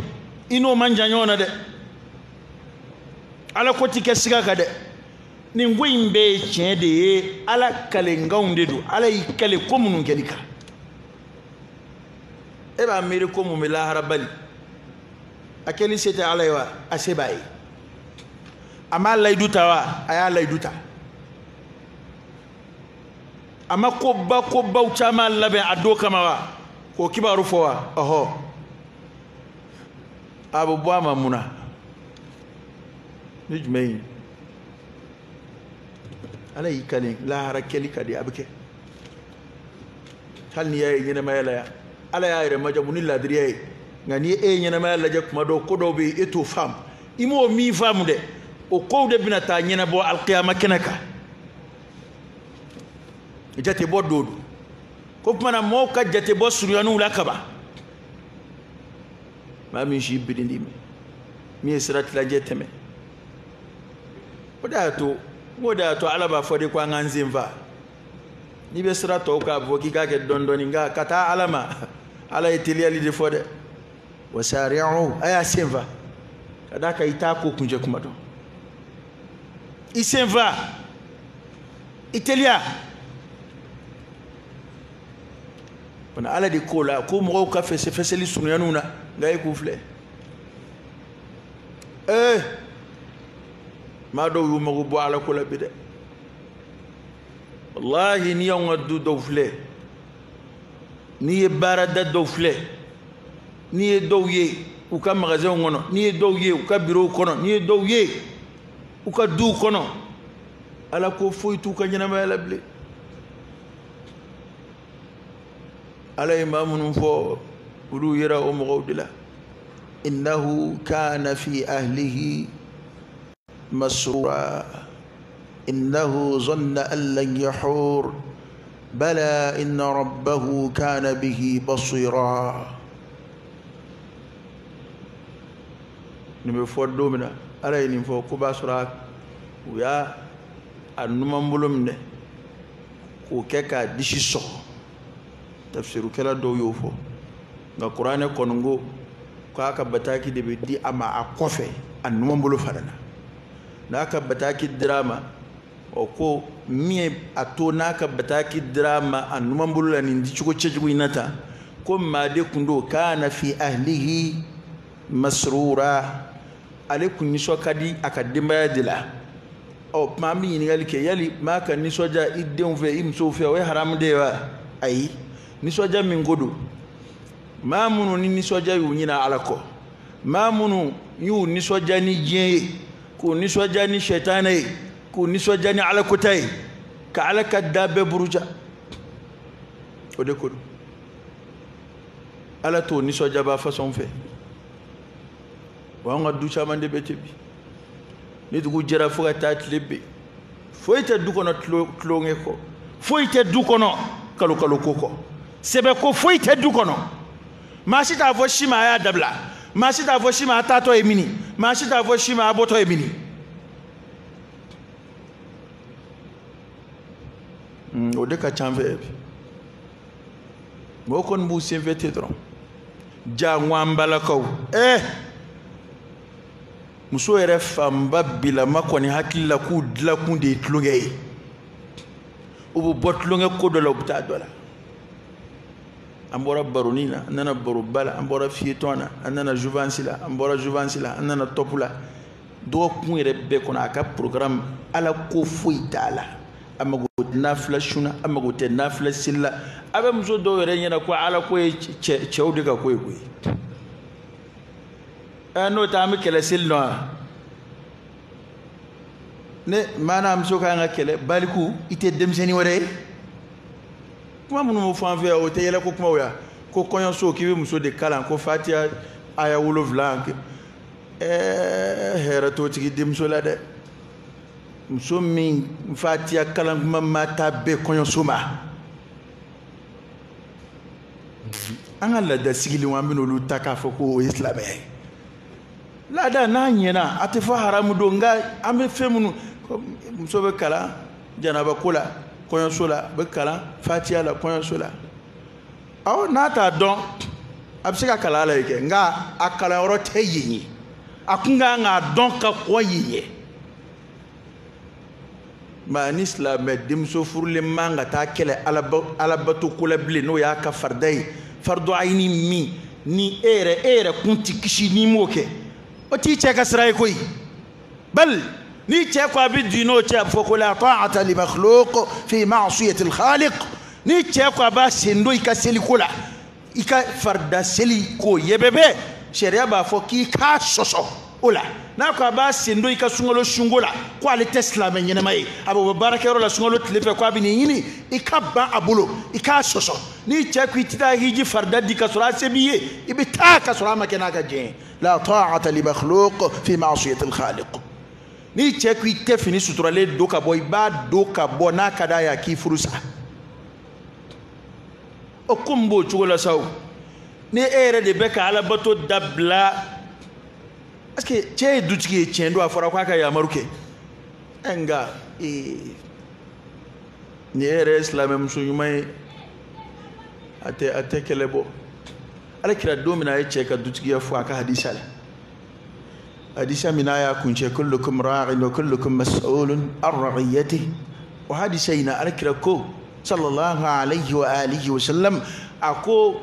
i n'o man jan ɲɔgɔn na dɛ. Ala ko ti kɛ siga kan dɛ. Nin ko in bɛɛ ye tiɲɛ de ye, ala kalenkanw de don, ala y'i kale ko minnu kɛli kan. E b'a miiri ko mun bɛ lahara bali? A kɛli se tɛ ala ye wa? A se b'a ye. A m'a layidu ta wa? A y'a layidu ta. A ma koba kobaw caman labɛn a don kama wa? K'o kibaru fɔ wa? Ɔhɔ. A bɛ bɔ a ma mun na? Ni jumɛn ye? Ala y'i kale lahara kɛli ka di, a bɛ kɛ. Hali n'i y'a ye ɲɛnamaya la yan, ala y'a yɛrɛ majamu ni ladiriya ye. Nka ni e ye ɲɛnamaya lajɛ kuma dɔw, ko dɔw bɛ yen e t'o faamu. I m'o min faamu dɛ, o kow de bɛna taa ɲɛnabɔ alikiyama kɛnɛ kan. Jatebɔ don don. Ko tuma na mɔgɔw ka jatebɔ surunyaniw la kaban. Maa min si birindi mɛ, min ye sira tilancɛ tɛmɛ. O de y'a to, n k'o de y'a to ala b'a fɔ de ko an k'an sen fa. N'i bɛ sira tɔw kan, a bɛ fɔ k'i k'a kɛ dɔɔni dɔɔni, nka ka taa ala ma, ala ye teliyali de fɔ dɛ. Wasari'u, a y'a sen fa. Ka d'a kan i t'a ko kuncɛ kuma dɔn. I sen fa, i teliya. Bana ala de ko la ko mɔgɔw ka fɛsɛfɛsɛli surunyaniw na, nka e k'u filɛ. Ee, maa dɔw y'u mago bɔ ala ko la bi dɛ. Walahi n'i y'anw ka du dɔw filɛ, n'i ye baarada dɔw filɛ, n'i ye dɔw ye u ka magasinw kɔnɔ, n'i ye dɔw ye u ka birow kɔnɔ, n'i ye dɔw ye u ka duw kɔnɔ, ala ko foyi t'u ka ɲɛnamaya la bilen. Ala ye maa minnu fɔ, olu yera o mɔgɔw de la. Innahu kana fi ahlihi masrura, innahu zanna an lan yahur, bala inna rabbahu kana bihi basira. Nin bɛ fɔ don min na, ala ye nin fɔ ko b'a sɔrɔ u y'a a numan bolo minɛ k'o kɛ k'a disi sɔgɔ. Tafsirukɛla dɔw y'o fɔ, nka kuranɛ kɔni ko k'a ka bataki de bɛ di a ma a kɔfɛ a numan bolo fana na. N'a ka bataki dira a ma, Ɔ ko min ye a to n'a ka bataki dira a ma a numan bolo la nin dicogo cɛjugu in na tan, ko maa de kun don kana fi ahlihi masrura, ale kun nisɔn ka di a ka denbaya de la. Ɔ tuma an bɛ ɲininkali kɛ, yali maa ka nisɔndiya i denw fɛ, i musow fɛ, o ye haramu de ye wa? Ayi, nisɔndiya min ko don, maa minnu ni nisɔndiya y'u ɲina Ala kɔ, maa minnu y'u nisɔndiya ni diɲɛ ye, k'u nisɔndiya ni sɛtanɛ ye, k'u nisɔndiya ni Ala kota ye, ka Ala ka da bɛɛ buruja, o de ko don. Ala t'o nisɔndiyaba fasɔn fɛ. Wa an ka du caman de bɛ ten bi, ni dugu jɛra fo ka taa tile bɛɛ, foyi tɛ du kɔnɔ tulonkɛ kɔ, foyi tɛ du kɔnɔ kalo kalo ko kɔ, sɛbɛ ko foyi tɛ du kɔnɔ. Maa si t'a fɔ si ma a y'a dabila, maa si t'a fɔ si ma a taatɔ ye mini, maa si t'a fɔ si ma a bɔtɔ ye mini. O de ka ca an fɛ bi. Mɔgɔw kɔni b'u senfɛ ten dɔrɔn. Ja n ko an balakaw, muso yɛrɛ fanba bilama kɔni hakili la k'u dilakun de ye tulonkɛ ye. U bɛ bɔ tulonkɛ ko dɔ la, u bɛ taa dɔ la. An bɔra baroni na, an nana baroba la, an bɔra fiyetɔn na, an nana jouvence la, an bɔra jouvence la, an nana tɔpu la. Dɔgɔkun yɛrɛ bɛɛ kɔnɔ a ka programme Ala ko foyi t'a la. A mago tɛ nafila sun na, a mago tɛ nafila seli la. A bɛ muso dɔw yɛrɛ ɲɛna ko Ala ko ye cɛw de ka ko ye koyi. N'o tɛ an bɛ kɛlɛ seli nɔ wa? Ne maa n'a muso ka kan ka kɛlɛ, baliku i tɛ denmisɛnnin wɛrɛ ye. Kuma minnu bɛ fɔ an fɛ yan, o tɛ yɛlɛ ko kumaw ya. Ko kɔɲɔso k'i bɛ muso de kalan ko fatiya aya 7. Hɛrɛ t'o tigi denmuso la dɛ. Muso min fatiya kalan kuma ma taa bɛɛ kɔɲɔso ma. An ka laada sigilenw an bɛna olu ta k'a fɔ ko o ye silamɛya ye. Laada n'a ɲɛna a tɛ fɔ haramu don, nka an bɛ fɛn minnu, muso bɛ kalan janaba ko la kɔɲɔso la, a bɛ kalan fatiya la kɔɲɔso la. Awɔ, n'a t'a dɔn a bɛ se ka kalan a la yen kɛ, nka a kalanyɔrɔ tɛ yen ye. A kun kan k'a dɔn ka kɔn yen ye. Maa ni silamɛ denmuso furulen man ka taa kɛlɛ alabato ko la bilen, n'o y'a ka farida ye. Fardu ayini min ni e yɛrɛ kun ti kisi n'i m'o kɛ, o t'i cɛ ka sira ye koyi. Bali ni cɛ ko a bɛ di n'o cɛ, a bɛ fɔ ko la ta'ata li makhluq fi ma'siyati al-khaliq. Ni cɛ ko a b'a sen don i ka seliko la, i ka farida seli k'o yɛbɛbɛ, sariya b'a fɔ k'i k'a sɔsɔ o la. N'a ko a b'a sen don i ka sunkalo sunko la, ko ale tɛ silamɛ ɲɛnama ye, a bɛ bɔ baarakɛyɔrɔ la sunkalo tile fɛ ko a bɛ nin ɲini, i ka ban a bolo, i k'a sɔsɔ. Ni cɛ ko i tɛ taa hiji farida di ka sɔrɔ a se b'i ye, i bɛ taa ka sɔrɔ a ma kɛ n'a ka diɲɛ ye. La ta'ata li makhluq fi ma'siyati al-khaliq. Ni cɛ ko i tɛ fini suturalen don ka bɔ, i b'a don ka bɔ n'a ka d'a ye a k'i furu sa. O ko min b'o cogo la sa o, ni e yɛrɛ de bɛ ka alabato dabila, parce que cɛ ye dutigi ye, tiɲɛ don, a fɔra k'a ka yamaru kɛ. Nka ni e yɛrɛ ye silamɛmuso ɲuman ye, a tɛ kɛlɛ bɔ. Ala kira don min na a ye cɛ ka dutigiya fɔ a ka hadisa la, hadisa min n'a y'a kuncɛ kullukum ra'in wa kullukum mas'ulun an ra'iyatihi. O hadisa in na ala kira ko sallallahu alayhi wa alihi wa sallam, a ko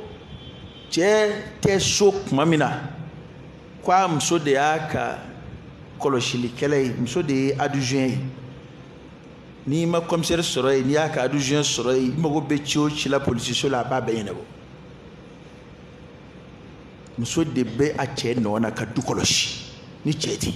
cɛ tɛ so tuma min na, ko a muso de y'a ka kɔlɔsilikɛla ye, muso de ye adjoint ye. N'i ma commissaire sɔrɔ yen, n'i y'a ka adjoint sɔrɔ yen, i mago bɛ ci o ci la polisiso la, a b'a bɛɛ ɲɛnabɔ. Muso de bɛ a cɛ nɔ na ka du kɔlɔsi ni cɛ tɛ.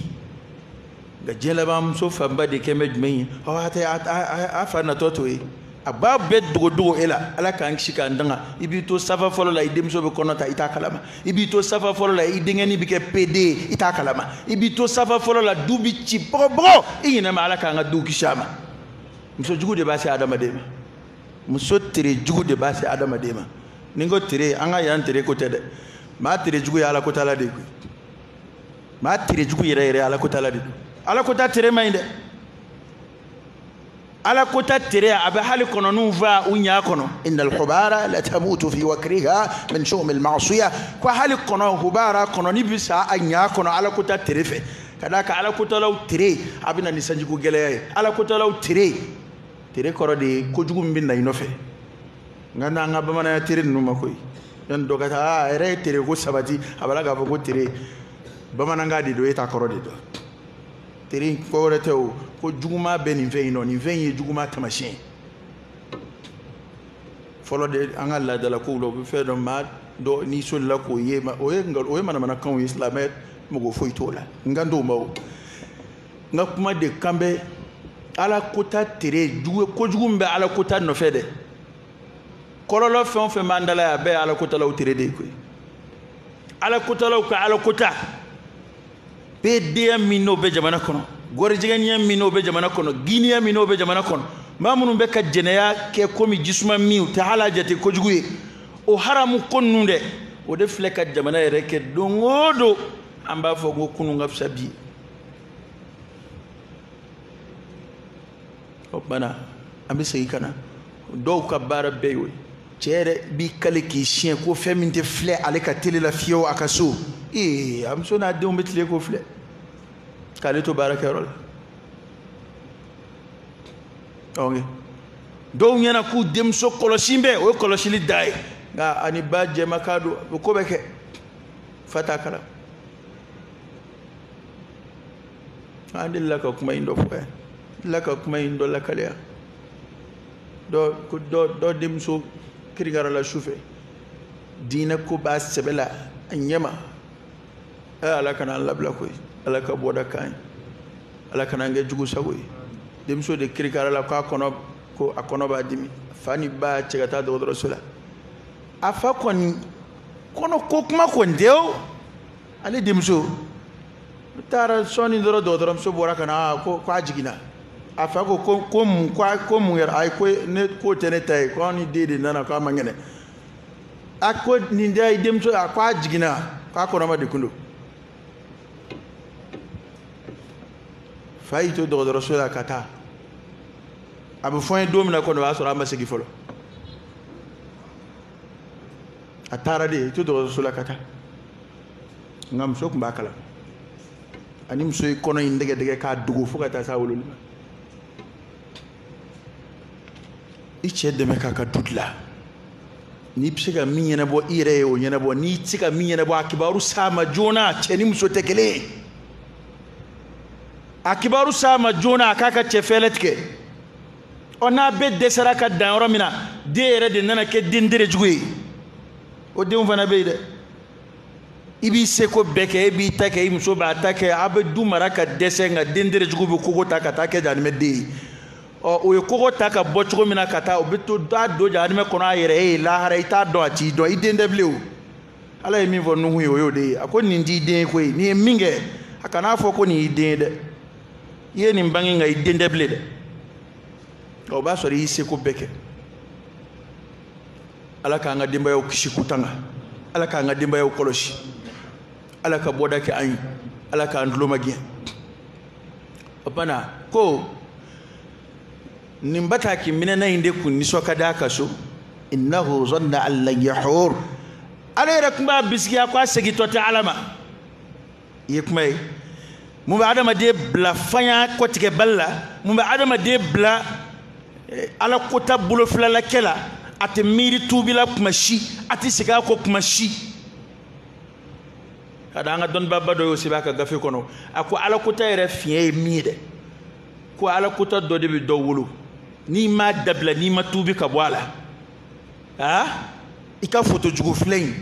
Nka diɲɛ laban muso fanba de kɛ bɛ jumɛn ye? A tɛ a fa natɔ t'o ye. A b'a bɛɛ dogo dogo e la. Ala k'an kisi k'an danga. I b'i to safa fɔlɔ la, i denmuso bɛ kɔnɔ ta, i t'a kalama. I b'i to safa fɔlɔ la, i denkɛnin bɛ kɛ PD ye, i t'a kalama. I b'i to safa fɔlɔ la, du bɛ ci bɔgɔbɔgɔ, i ɲinɛ ma. Ala k'an ka du kisi a ma. Muso jugu de b'a se adamaden ma. Muso tere jugu de b'a se adamaden ma. Ni n ko tere, an ka yan tere ko tɛ dɛ. Maa tere jugu ye Ala ko tala de ye koyi. Maa tere jugu yɛrɛ yɛrɛ Ala ko tala de don. Ala ko ta tere man ɲi dɛ. Ala ko ta tere a bɛ hali kɔnɔninw fa u ɲa kɔnɔ. Innal hubara la tamutu fi wakriha min shu'mi al ma'siya. Ko hali kɔnɔ hubara kɔnɔni bɛ sa a ɲa kɔnɔ Ala ko ta tere fɛ. Ka d'a kan ala kotalaw tere a bɛ na ni sanjiko gɛlɛya ye. Ala kotalaw tere, tere kɔrɔ de ye kojugu min bɛ na i nɔfɛ. Nka n'an ka bamananya tere ninnu ma koyi, yanni dɔ ka taa a yɛrɛ ye tere ko sabati, a b'a la k'a fɔ ko tere bamanankan de don, e t'a kɔrɔ de dɔn. Tere in ko wɛrɛ tɛ o, ko juguman bɛ nin fɛn in nɔ, nin fɛn in ye juguman taamasiyɛn ye. Fɔlɔ de an ka laadalakow la, u bɛ fɛn dɔ maa dɔ n'i solila k'o ye, o ye nkalon, o ye manamanakanw ye, silamɛ mɔgɔ foyi t'o la. N kan t'o ma o. N ka kuma de kan bɛ ala kota tere jugu, kojugu min bɛ ala kota nɔfɛ dɛ. Kɔlɔlɔ fɛn o fɛn b'an da la yan, a bɛɛ ye ala kotalaw tere de ye koyi. Ala kotalaw ka ala kota bɛɛ min n'o bɛ jamana kɔnɔ, gɔrijɛgɛniya min n'o bɛ jamana kɔnɔ, giniya min n'o bɛ jamana kɔnɔ, maa minnu bɛ ka jɛnɛya kɛ komi jisuma min, u tɛ hali a jate kojugu ye, o haramu ko ninnu dɛ, o de filɛ ka jamana yɛrɛ kɛ don o don an b'a fɔ ko kunun ka fisa bi. O tuma na an bɛ segin ka na dɔw ka baara bɛɛ y'o ye. Cɛ yɛrɛ b'i kale k'i siɲɛ ko fɛn min tɛ filɛ ale ka tele la fiyewu a ka so, ee a muso n'a denw bɛ tile k'o filɛ k'ale to baarakɛyɔrɔ la. Ok, dɔw ɲɛna k'u denmuso kɔlɔsi bɛ, o ye kɔlɔsili da ye, nka ani ba jɛma k'a don, o ko bɛ kɛ fa t'a kalan. An delila ka kuma in dɔ fɔ yan, delila ka kuma in dɔ lakaleya. Dɔ ko dɔ denmuso kirikara la su fɛ, diinɛ ko b'a sɛbɛ la a ɲɛ ma. Ala kana an labila koyi, Ala ka bɔda k'an ye, Ala kana an kɛ jugu sago ye. Denmuso de kirikara la k'a kɔnɔ, ko a kɔnɔ b'a dimi, fa ni ba cɛ ka taa dɔgɔtɔrɔso la. A fa kɔni kɔnɔ ko kuma kɔni tɛ o, ale denmuso taara sɔɔni dɔrɔn dɔgɔtɔrɔmuso bɔra ka na, ko k'a jiginna. A fa ko ko mun, ko mun kɛra? Ayi, ko ne k'o tɛ ne ta ye, ko anw ni den de nana, k'a man kɛnɛ. A ko nin tɛ i denmuso, a ko a jiginna, k'a kɔnɔma de kun don. Fa y'i to dɔgɔtɔrɔso la ka taa, a bɛ fɔ n ye don min na kɔni, o y'a sɔrɔ a ma segin fɔlɔ. A taara de, i to dɔgɔtɔrɔso la ka taa, nka muso tun b'a kalan. Ani muso ye kɔnɔ in dɛgɛ dɛgɛ k'a dogo fo ka taa s'a wololi ma. I cɛ dɛmɛ k'a ka du dilan. N'i bɛ se ka min ɲɛnabɔ i yɛrɛ ye, o ɲɛnabɔ. N'i tɛ se ka min ɲɛnabɔ, a kibaru s'a ma joona. Cɛ ni muso tɛ kelen ye. A kibaru s'a ma joona, a k'a ka cɛ fɛlɛ tigɛ. Ɔ n'a bɛɛ dɛsɛra ka dan yɔrɔ min na, den yɛrɛ de nana kɛ den terejugu ye. O denw fana bɛ yen dɛ. I b'i seko bɛɛ kɛ, e b'i ta kɛ, i muso b'a ta kɛ, a bɛ du mara ka dɛsɛ, nka den terejugu bɛ kogo ta ka taa kɛ jahanamɛ den ye. Ɔ o ye kogo ta ka bɔ cogo min na ka taa, o bɛ to da don jahanamɛ kɔnɔ a yɛrɛ ye lahara, i t'a dɔn, a t'i dɔn, i den tɛ bilen o. Ala ye min fɔ Nuhu ye, o y'o de ye. A ko nin t'i den ye koyi, n'i ye min kɛ, a kan'a fɔ ko nin y'i den ye dɛ. I ye nin bange nka i den tɛ bilen dɛ. O b'a sɔrɔ i y'i seko bɛɛ kɛ. Ala k'an ka denbayaw kisi k'u tanga, Ala k'an ka denbayaw kɔlɔsi, Ala ka bɔda kɛ an ye, Ala k'an tulo magɛn. O tuma na ko nin bataki minɛna in de kun nisɔn ka d'a ka so. Innahu zanna an lan yahur. Ale yɛrɛ tun b'a bisigiya ko a segintɔ tɛ Ala ma. I ye kuma ye mun bɛ adamaden bila fanya kɔtigɛbali la, mun bɛ adamaden bila ala kota bolofilala la, a tɛ miiri tuubi la kuma si, a tɛ segin a kɔ kuma si. Ka da an ka dɔnnibaaba dɔ y'o sɛbɛn a ka gafe kɔnɔ, a ko ala kota yɛrɛ fiɲɛ ye min ye dɛ, ko ala kota dɔ de bɛ dɔ wolo, n'i m'a dabila, n'i ma tuubi ka bɔ a la, aa i ka foto jugu filɛ in,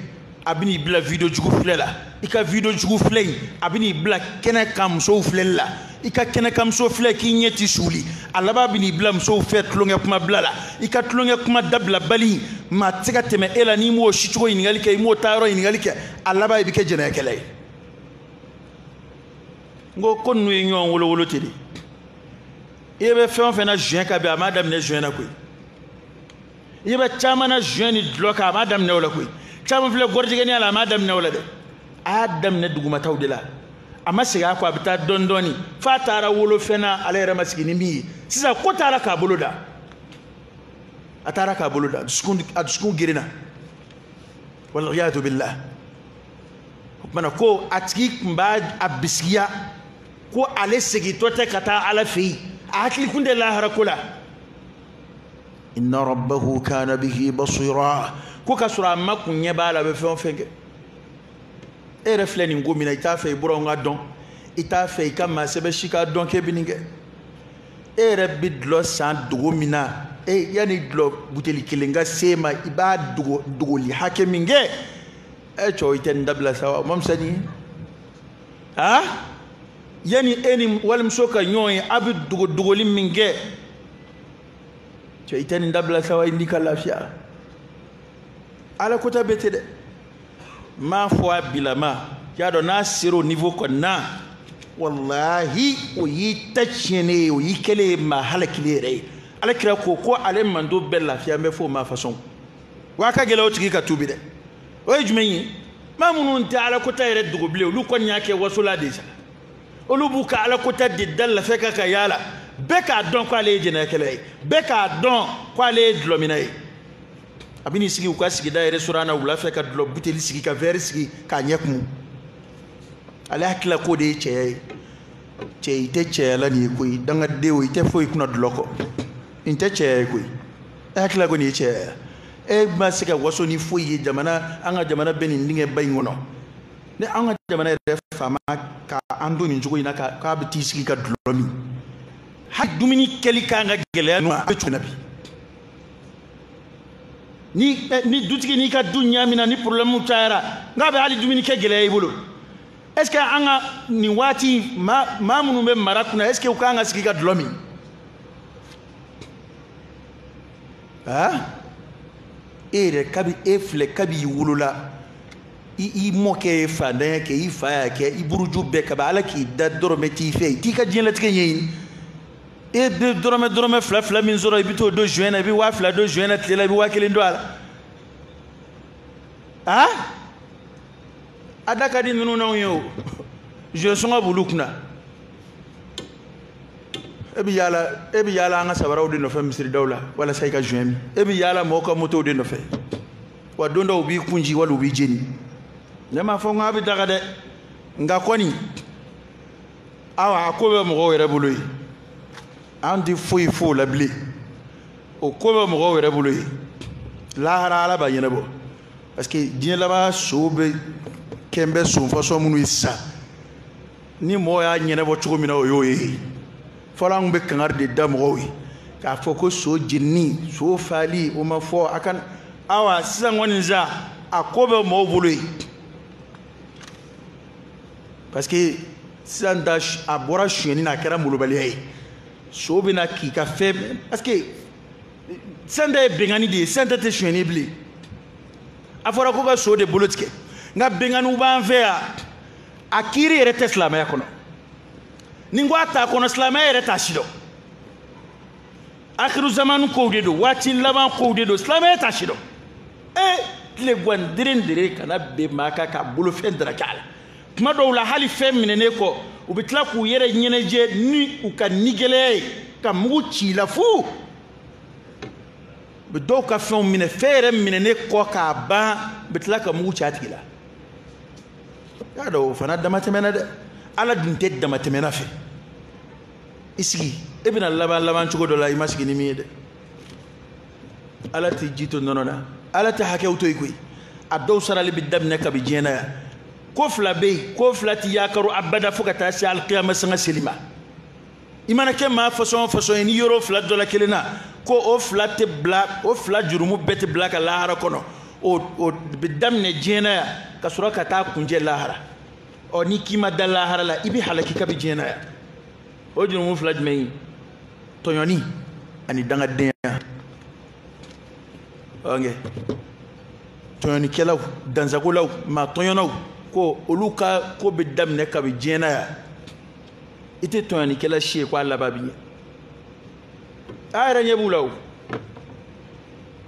a bɛ n'i bila video jugu filɛ la, i ka video jugu filɛ in, a bɛ n'i bila kɛnɛ kan musow filɛli la, i ka kɛnɛ kan muso filɛ k'i ɲɛ ti suuli, a laban bɛ n'i bila musow fɛ tulonkɛ kuma bila la, i ka tulonkɛ kuma dabila bali, maa tɛ se ka tɛmɛ e la n'i m'o sicogo ɲininkali kɛ, i m'o taayɔrɔ ɲininkali kɛ, a laban i bɛ kɛ jɛnɛyakɛla ye. N ko ko ninnu ye ɲɔgɔn wolo wolo ten de. I bɛ fɛn o fɛn na juin ka bɛn, a m'a daminɛ juin na koyi. I bɛ caman na juin ni dulɔ kan, a m'a daminɛ o la koyi. Caman filɛ gɔrijɛgɛniya la, a m'a daminɛ o la dɛ. A y'a daminɛ dugumataw de la. A ma segin a kɔ, a bɛ taa dɔɔni dɔɔni f'a taara wolo fɛn na, ale yɛrɛ ma sigi ni min ye. Sisan ko taara k'a bolo da. A taara k'a bolo da, a dusukun gerenna. Waliyadu billah. O tuma na ko a tigi tun b'a a bisigiya Ko ale segintɔ tɛ ka taa Ala fɛ yen, a hakili kun tɛ lahara ko la. Inna rabbahu kana bihi basira. Ko k'a sɔrɔ a ma kun ɲɛ b'a la, a bɛ fɛn o fɛn kɛ. E yɛrɛ filɛ nin ko min na, i t'a fɛ i buranw ka dɔn, i t'a fɛ i ka maa sɛbɛ si k'a dɔn k'e bɛ nin kɛ. E yɛrɛ bɛ dɔlɔ san dogo min na, e yanni dɔlɔ buteli kelen ka se ma, i b'a dogo dogoli hakɛ min kɛ. E cɛw, i tɛ nin dabila sa wa? O ma fisa nin ye? Aa, yanni e ni walimuso ka ɲɔgɔn ye, a bɛ dogo dogoli min kɛ, cɛ, i tɛ nin dabila sa wa? I n'i ka lafiya. Ala kota bɛ ten dɛ. N m'a fɔ a bilama, y'a dɔn n'a sera o niveau kɔni na, walahi o y'i ta tiɲɛnen ye, o y'i kɛlen ye maa halakilen yɛrɛ ye. Ala kira ko ko ale mando bɛɛ lafiya n bɛ fɔ o ma fasɔn. Wa a ka gɛlɛn o tigi ka tuubi dɛ. O ye jumɛn ye? Maa minnu tɛ ala kota yɛrɛ dogo bilen, olu kɔni y'a kɛ wasola de sa. Olu b'u ka ala kota de da lafiya kan ka yaala. Bɛɛ k'a dɔn k'ale ye jɛnɛyakɛla ye, bɛɛ k'a dɔn k'ale ye dɔlɔminna ye. A bɛ n'i sigi u ka sigida restaurant na wula fɛ ka dɔlɔ buteli sigi, ka verre sigi k'a ɲɛ kumu. Ale hakili la k'o de ye cɛya ye. Cɛ, i tɛ cɛya la nin ye koyi. Dangaden o, i tɛ foyi kunna dɔlɔ kɔ. Nin tɛ cɛya ye koyi. E hakili la ko nin ye cɛya ye? E ma se ka waso ni foyi ye jamana, an ka jamana bɛ nin dingɛba in kɔnɔ. Ni an ka jamana yɛrɛ faama ka an don nin cogo in na, k'a bɛ t'i sigi ka dɔlɔ min, hali dumuni kɛli kan ka gɛlɛya ninnu, a bɛ cogo min na bi. Ni dutigi n'i ka du ɲaamina, ni problème cayara, n'a bɛ hali dumuni kɛ gɛlɛya i bolo. Est ce que an ka nin waati maa minnu bɛ mara kunna, est ce que u kan ka sigi ka dɔlɔ min? Ah, e yɛrɛ kabi e filɛ, kabi i wolola, i mɔkɛ ye fantanya kɛ, i fa y'a kɛ, i buruju bɛɛ kabi Ala k'i da dɔrɔmɛ t'i fɛ, i t'i ka diɲɛlatigɛ ɲɛɲini. E bɛ dɔrɔmɛ dɔrɔmɛ fila fila min sɔrɔ, i bɛ t'o don joint na, i bɛ 2000 don joint na tile la, i bɛ 1000 don a la. Ah, a da ka di ninnu n'anw ye o. Joint sɔngɔ b'olu kunna. E bɛ yaala, e bɛ yaala an ka sabaraw de nɔfɛ misiridaw la walasa i ka joint min. E bɛ yaala mɔgɔw ka motow de nɔfɛ. Wa don dɔw u b'i kun ci wali u b'i jeni. Ne m'a fɔ n k'a bɛ daga dɛ, nka kɔni awa a ko bɛ mɔgɔw yɛrɛ bolo yen. An tɛ foyi f'o la bilen. O ko bɛ mɔgɔw yɛrɛ bolo yen. Lahara Ala b'a ɲɛnabɔ. Parce que diɲɛ laban so bɛ kɛn bɛ son fasɔn minnu ye sisan, ni mɔgɔ y'a ɲɛnabɔ cogo min na, o y'o ye. Fɔlɔ an tun bɛ kangari de da mɔgɔw ye k'a fɔ ko so jenini, so fali, o ma fɔ a ka. Awa sisan kɔni sa, a ko bɛ mɔgɔw bolo yen. Parce que sisan ta, a bɔra sonyɛni na, a kɛra molobaliya ye. So bɛna k'i ka fɛn, parce que sisan ta ye bɛnkanni de ye, sisan ta tɛ sonyɛni bilen. A fɔra ko ka so de bolo tigɛ, nka bɛnkanniw b'an fɛ yan, a kiiri yɛrɛ tɛ silamɛya kɔnɔ. Ni n ko a t'a kɔnɔ, silamɛya yɛrɛ t'a si dɔn. Akiru zamanu kow de don, waati laban kow de don, silamɛya t'a si dɔn. E tile guwan deren dere kana ben maa kan k'a bolofɛn daraka a la. Kuma dɔw la hali fɛn minɛnen kɔ, u bɛ tila k'u yɛrɛ ɲɛnajɛ ni u ka nigɛlɛya ye ka mugu ci i la fu. U bɛ dɔw ka fɛnw minɛ, fɛn yɛrɛ minɛnen kɔ k'a ban, u bɛ tila ka mugu ci a tigi la. Y'a dɔn o fana damatɛmɛna dɛ. Ala dun tɛ damatɛmɛna fɛ. I sigi, e bɛna laban laban cogo dɔ la, i ma sigi ni min ye dɛ. Ala tɛ ji to nɔnɔ na, Ala tɛ hakɛw to yen koyi. A dɔw sarali bɛ daminɛ kabi diɲɛ na yan. Ko fila bɛ yen, ko fila tɛ yakaro abada fo ka taa se alikiyama sanga seli ma. I mana kɛ maa fasɔn o fasɔn ye, n'i yɔrɔ fila dɔ la kelen na, ko o fila tɛ bila, o fila jurumu bɛɛ tɛ bila ka lahara kɔnɔ. O bɛ daminɛ diɲɛ na yan ka sɔrɔ ka taa kuncɛ lahara. Ɔ, n'i k'i ma da lahara la, i bɛ halaki kabi diɲɛ na yan. O jurumu fila jumɛn ye? Tɔɲɔni ani dangadenya. Ɔnkɛ tɔɲɔnikɛlaw, dansagolaw, maa tɔɲɔnaw, ko olu ka ko bɛ daminɛ kabi diɲɛ na yan. I tɛ tɔɲɔnikɛla si ye k'a laban bɛ ɲɛ. A yɛrɛ ɲɛ b'u la o.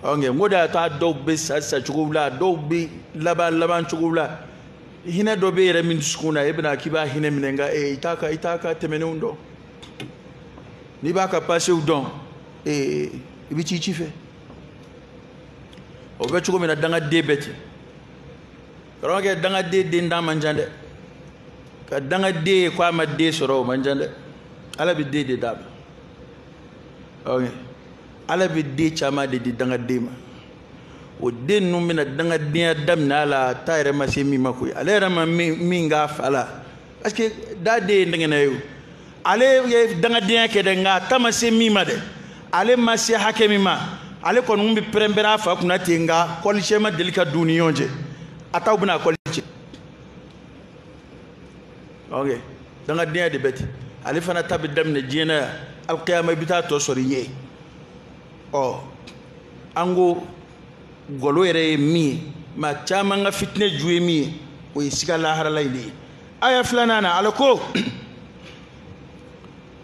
Ɔnkɛ n ko de y'a to a dɔw bɛ sa sacogo la, a dɔw bɛ laban laban cogo la. Hinɛ dɔ bɛ yɛrɛ min dusukun na, e bɛna k'i b'a hinɛ minɛ, nka i t'a ka tɛmɛnenw dɔn. N'i b'a ka pasew dɔn, i bɛ t'i ci fɛ. O bɛ cogo min na, dangaden bɛ ten. Karamɔgɔkɛ, dangaden den dan man ca dɛ. Ka dangaden ye ko a ma den sɔrɔ, o man ca dɛ. Ala bɛ den de d'a ma. Ala bɛ den caman de di dangaden ma. O den ninnu bɛna dangadenya daminɛ a la, a ta yɛrɛ ma se min ma koyi, ale yɛrɛ ma min k'a fa la, parce que da den ye dɛngɛnɛ ye o. Ale ye dangadenya kɛ dɛ, nka a ta ma se min ma dɛ, ale ma se hakɛ min ma, ale kɔni bɛ pɛrɛn-pɛrɛn a fa kunna ten, nka kɔlicɛ ma deli ka don u ni ɲɔgɔn cɛ, a taw bɛna kɔli cɛ. Ok, dangadenya de bɛ ten. Ale fana ta bɛ daminɛ diɲɛ na yan, alikiyama i bɛ taa tɔ sɔrɔ i ɲɛ ye. Ɔ, an ko gɔlo yɛrɛ ye min ye, maa caman ka fitinɛ ju ye min ye, o ye siga laharala in de ye. Aya filanan na, Ala ko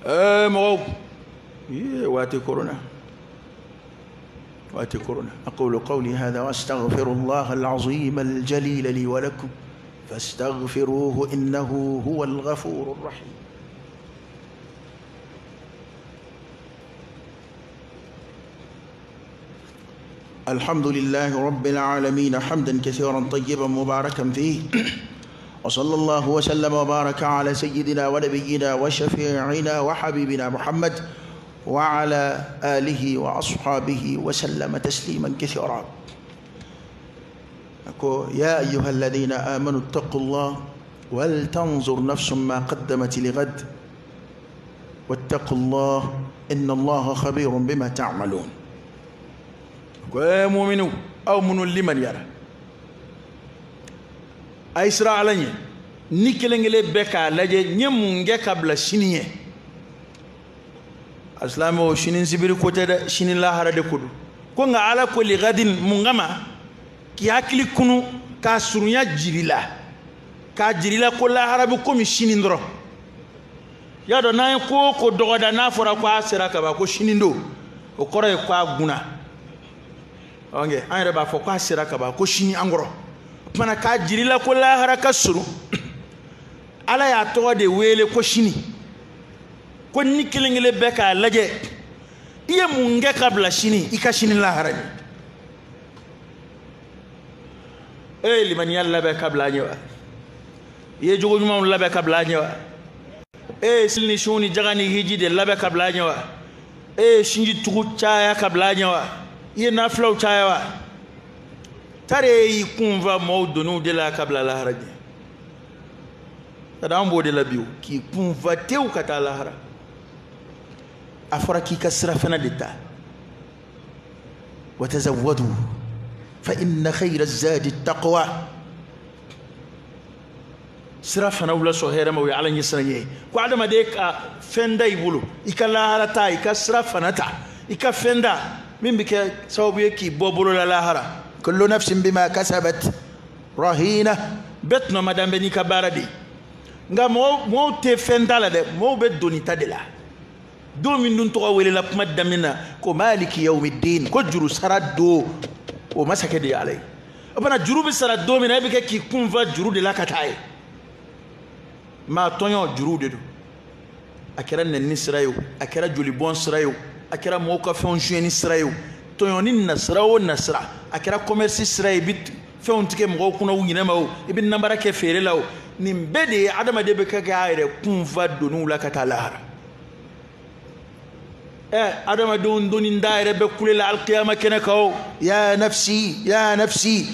mɔgɔw ye waati korona, waati korona. Aqulu qawli hadha wa astaghfirullaha al-azim al-jalil li wa lakum fastaghfiruhu innahu huwa al-ghafurur rahim. الحمد لله رب العالمين حمدا كثيرا طيبا مباركا فيه، وصلى الله وسلم وبارك على سيدنا ونبينا وشفيعنا وحبيبنا محمد وعلى آله وأصحابه وسلم تسليما كثيرا. يا أيها الذين آمنوا اتقوا الله ولتنظر نفس ما قدمت لغد واتقوا الله إن الله خبير بما تعملون. مؤمنوا أو من لمن يرى a ye siran Ala ɲɛ. Ni kelen kelen bɛɛ k'a lajɛ n ye mun kɛ ka bila sini ɲɛ. A silamɛw, sini sibiri ko tɛ dɛ, sini lahara de ko don. Ko nka Ala ko ligadin mun kama? K'i hakili kunu, k'a surunya jiri la, k'a jiri la ko lahara bɛ komi sini dɔrɔn. Y'a dɔn n'an ye ko o ko dɔgɔda, n'a fɔra ko a sera ka ban ko sini don, o kɔrɔ ye ko a gunna. An yɛrɛ b'a fɔ k'a sera ka ban ko sini an kɔrɔ. O kumana k'a jiri la ko lahara ka surun, Ala y'a tɔgɔ de wele ko sini. Ko ni kelen kelen bɛɛ k'a lajɛ i ye mun kɛ ka bila sini, i ka sini lahara ɲɛ. E ye limaniya labɛn ka bila a ɲɛ wa? I ye jogo ɲumanw labɛn ka bila a ɲɛ wa? E ye seli ni sun ni jaga ni hiji de labɛn ka bila a ɲɛ wa? E ye sinji tugu caya ka bila a ɲɛ wa? I ye nafilaw caya wa? Tari e y'i kun fa maaw doniw de la ka bila lahara ɲɛ. An b'o de la bi o, k'i kun fa tewu ka taa lahara. A fɔra k'i ka sirafana de ta. Wa tazawwadu fa inna khayra zadi taqwa. Sirafanaw la sɔn hɛrɛ ma, o ye Ala ɲɛsiran ye. Ko adamaden ka fɛn da i bolo, i ka lahara ta, i ka sirafana ta, i ka fɛn da min bɛ kɛ sababu ye k'i bɔ bolo la lahara. Kullu nafsin bima kasabat rahina. Bɛɛ tɔnɔma dan bɛ n'i ka baara de ye. Nka mɔgɔw tɛ fɛn ta la dɛ, mɔgɔw bɛ doni ta de la. Don min dun tɔgɔ welela kuma daminɛ na ko maliki yawmiddin, ko juru sara don, o masakɛ de ye Ala ye. O fana juru bɛ sara don min na, e bɛ kɛ k'i kun fa juru de la ka taa ye. Maa tɔɲɔ juru de don. A kɛra nɛni sira ye o, a kɛra jolibɔn sira ye o, a kɛra mɔgɔw ka fɛnw sonyɛni sira ye o, tɔɲɔni nasira o nasira, a kɛra commerce sira ye, i bɛ fɛnw tigɛ mɔgɔw kunna u ɲinɛ ma o, i bɛ namara kɛ feere la o, nin bɛɛ de ye adamaden bɛ kɛ k'a yɛrɛ kun fa doniw la ka taa lahara. Adamadenw doni da yɛrɛ bɛ kule la alikiyama kɛnɛ kan o. Ya nafsi, ya nafsi,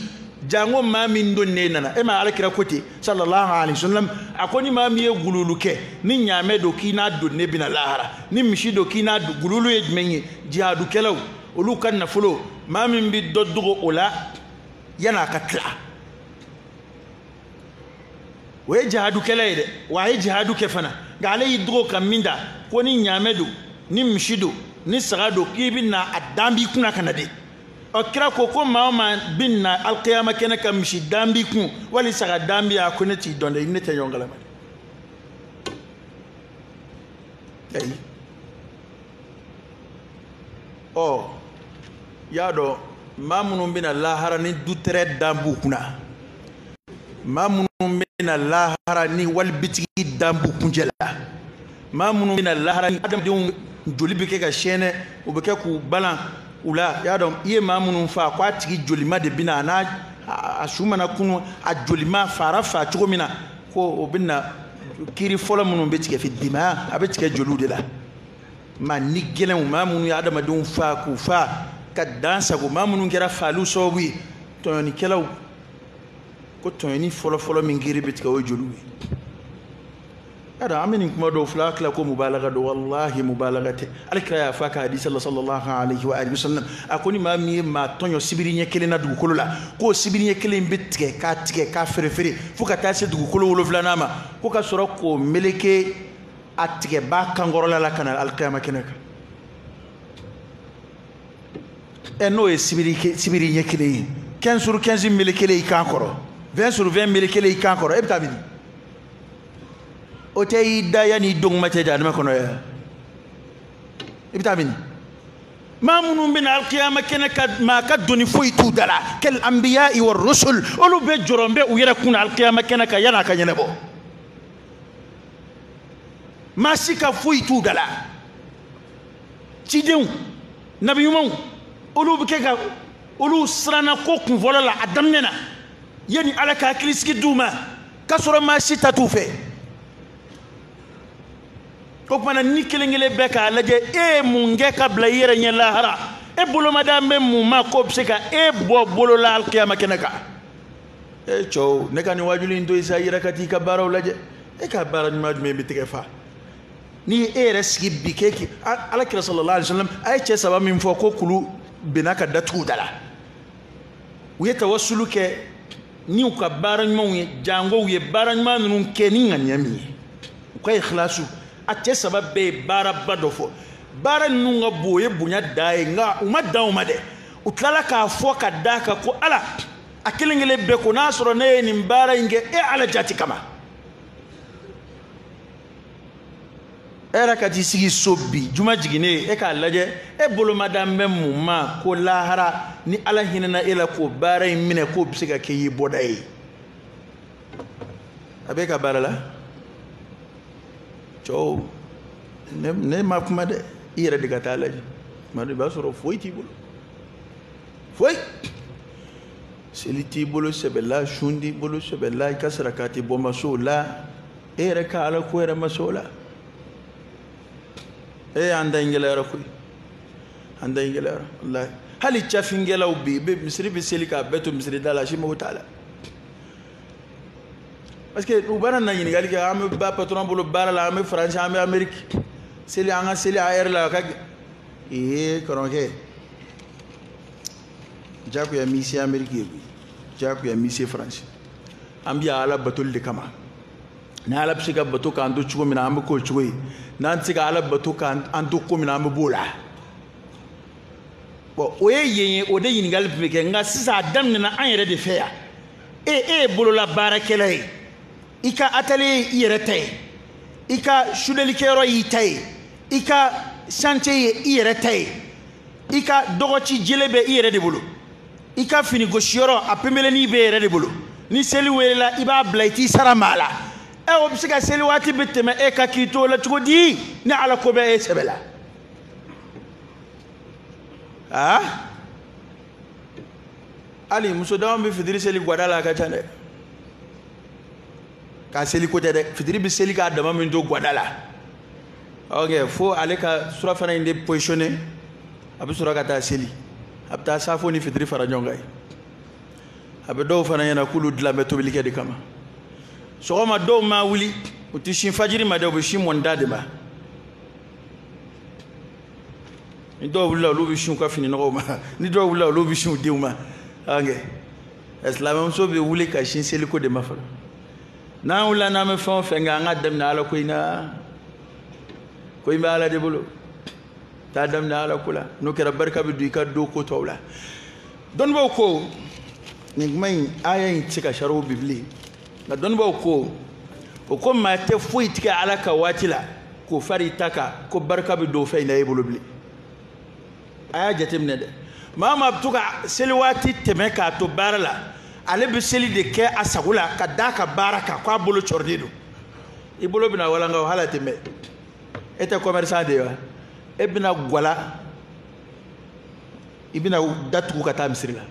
jango maa min don ne nana. E ma Ala kira ko ten sallallahu alaihi wasallam, a ko ni maa min ye gululu kɛ, ni ɲaamɛ don k'i n'a don ne bɛna lahara, ni misi don k'i n'a don. Gululu ye jumɛn ye? Jihadukɛlaw, olu ka nafolo, maa min bɛ dɔ dogo o la yan'a ka tila, o ye jihadukɛla ye dɛ. Wa a ye jihadu kɛ fana, nka ale y'i dogo ka min da, ko ni ɲaamɛ don, ni misi don, ni saga don, k'i bɛ na a dan b'i kunna ka na de. Ɔ, kira ko ko maa o maa bɛ na alikiyama kɛnɛ ka misi dan b'i kun wali saga dan b'i, a ko ne t'i dɔn dɛ, ne tɛ ɲɔgɔn kalama dɛ. Ayi, ɔ, y'a dɔn maa minnu bɛna lahara ni dutɛrɛ dan b'u kunna, maa minnu bɛna lahara ni walibitigi dan b'u kuncɛ la, maa minnu bɛna lahara ni adamadenw joli bɛ kɛ ka sɛnɛ, u bɛ kɛ k'u balan u la. Y'a dɔn i ye maa minnu fa, ko a tigi jolima de bɛna, a n'a a su mana kunu, a jolima fara fa cogo min na, ko o bɛna Kiiri fɔlɔ minnu bɛ tigɛ fi dima, a bɛ tigɛ joliw de la. Maa ni gɛlɛnw, maa minnu ye adamadenw fa k'u fa ka dan sago, maa minnu kɛra faaliw sababu ye, tɔɲɔnikɛlaw, ko tɔɲɔni fɔlɔfɔlɔ min kiiri bɛ tigɛ o ye joliw ye. Yadɔ an bɛ nin kuma dɔw filɛ, a tila ko mubalaga don, walahi mubalaga tɛ. Alakira y'a fɔ a ka hadisa la sallallahu alayhi wa alihi wa sallam, a ko ni maa min ye maa tɔɲɔ sibiri ɲɛ kelen na dugukolo la, k'o sibiri ɲɛ kelen bɛ tigɛ k'a tigɛ k'a feere feere fo ka taa se dugukolo wolonfilanan ma, ko ka sɔrɔ k'o meleke a tigɛba kankɔrɔla la ka na alikiyama kɛnɛ kan. Ɛ n'o ye sibiri ɲɛ kelen ye, 15 sur 15 melekelen i kan kɔrɔ, 20 sur 20 melekelen i kan kɔrɔ, e bɛ taa min? O tɛ i da yanni i don kuma cɛ jahanama kɔnɔ ya, i bɛ taa min? Maa minnu bɛ na alikiyama kɛnɛ kan, maa ka doni foyi t'u da la, kal anbiya'i war rusul, olu bɛ jɔrɔ bɛ u yɛrɛ kun na alikiyama kɛnɛ kan yan'a ka ɲɛnabɔ. Maa si ka foyi t'u da la. Cidenw, nabi ɲumanw, olu bɛ kɛ ka olu siranna ko kunfɔlɔ la a daminɛ na, yanni Ala ka hakilisigi d'u ma, k'a sɔrɔ maa si ta t'u fɛ. O tuma na ni kelen kelen bɛɛ k'a lajɛ, e ye mun kɛ ka bila i yɛrɛ ɲɛ lahara? E bolomadan bɛ mun ma k'o bɛ se ka e bɔ bolo la alikiyama kɛnɛ kan? E cɛw, ne ka nin wajuli in to yen sa, i yɛrɛ ka t'i ka baaraw lajɛ. E ka baara ɲuman jumɛn bɛ tigɛ fa? N'i ye e yɛrɛ sigi bi k'e k'i Ala kira sallallahu alayhi wa sallam a ye cɛ saba min fɔ ko kulu binna ka datugu u da la, u ye tawasulu kɛ ni u ka baara ɲumanw ye, jango u ye baara ɲuman ninnu kɛ ni ŋaniya min ye, u ka ikhlasu. A cɛ saba bɛɛ ye baaraba dɔ fɔ, baara ninnu ka bon, o ye bonya dan ye, nka u ma dan o ma dɛ, u tilala k'a fɔ ka d'a kan ko Ala, a kelen kelen bɛɛ ko n'a sɔrɔ ne ye nin baara in kɛ e Ala jati kama. E yɛrɛ ka t'i sigi so bi juma jiginnen, e k'a lajɛ e bolomadan bɛ mun ma ko lahara ni Ala hinɛna e la k'o baara in minɛ k'o bɛ se ka kɛ i ye bɔda ye. A b'e ka baara la cɛw, ne ma kuma dɛ, i yɛrɛ de ka taa lajɛ. Tuma dɔ i b'a sɔrɔ foyi t'i bolo, foyi, seli t'i bolo sɛbɛ la, sun t'i bolo sɛbɛ la, i ka sarakati bɔ ma s'o la, e yɛrɛ ka Ala ko yɛrɛ ma s'o la. E an da in gɛlɛyara koyi, an da in gɛlɛyara walahi. Hali cafinkɛlaw bi, bɛ misiri bɛ seli k'a bɛɛ to misiri da la, a si mago t'a la. Parce que u bɛna na ɲininkali kɛ, an bɛ ba patron bolo baara la, an bɛ Faransi, an bɛ Amérique, seli an ka seli a heure la ka ee kɔrɔkɛ jagoya m'i se Amérique ye koyi, jagoya m'i se Faransi. An bɛ yan Ala batoli de kama. Ni Ala bɛ se ka bato k'an to cogo min na, an bɛ k'o cogo ye. N'an tɛ se ka Ala bato k'an to ko min na, an bɛ b'o la. Bon, o ye yen ye, o de ɲininkali tun bɛ kɛ. Nka sisan a daminɛna an yɛrɛ de fɛ yan. E ye bolola baarakɛla ye, i ka atelier ye i yɛrɛ ta ye, i ka sudelikɛyɔrɔ y'i ta ye, i ka chantier ye i yɛrɛ ta ye, i ka dɔgɔci jele bɛ i yɛrɛ de bolo, i ka finigosiyɔrɔ a pemelenin bɛ e yɛrɛ de bolo. Ni seli welela i b'a bila, i t'i sara maa la. Ɛ o bɛ se ka seli waati bɛ tɛmɛ e kan k'i to o la cogo di ni Ala ko bɛ e sɛbɛ la? Aa hali muso dama bɛ fitiri seli gwada la, a ka ca dɛ. K'a seli ko tɛ dɛ, fitiri bɛ seli k'a dama min to gwada la. Ok, fo ale ka surafana in de positionner, a bɛ sɔrɔ ka taa seli, a bɛ taa safo ni fitiri fara ɲɔgɔn kan ye. A bɛ dɔw fana ɲɛna k'olu dilan bɛ tobilikɛ de kama. Sɔgɔma dɔw ma wuli, u tɛ sin fajiri ma dɛ, u bɛ sin mɔnida de ma. Ni dɔw wulila olu bɛ sin u ka fininɔgɔw ma, ni dɔw wulila olu bɛ sin u denw ma. Ok, silamɛmuso bɛ wuli ka sin seliko de ma fɔlɔ. N'an wulila n'an bɛ fɛn o fɛn kɛ, an ka daminɛ Ala ko in na. Ko in bɛ Ala de bolo, taa daminɛ Ala ko la, n'o kɛra barika bɛ don i ka don ko tɔw la. Dɔnnibaaw ko nin kuma in, aya in tɛ se ka sariw bi bilen, nka dɔnnibaaw ko o ko maa tɛ foyi tigɛ Ala ka waati la k'o fari ta kan ko barika bɛ don fɛn in na e bolo bilen. A y'a jateminɛ dɛ, maa o maa bɛ to ka seli waati tɛmɛ k'a to baara la, ale bɛ seli de kɛ a sago la ka d'a ka baara kan k'a bolo cɔrɔlen don. I bolo bɛna walanga o, hali a tɛ mɛn. E tɛ commerçant de ye wa? E bɛna gwala, i bɛna datugu ka taa misiri la.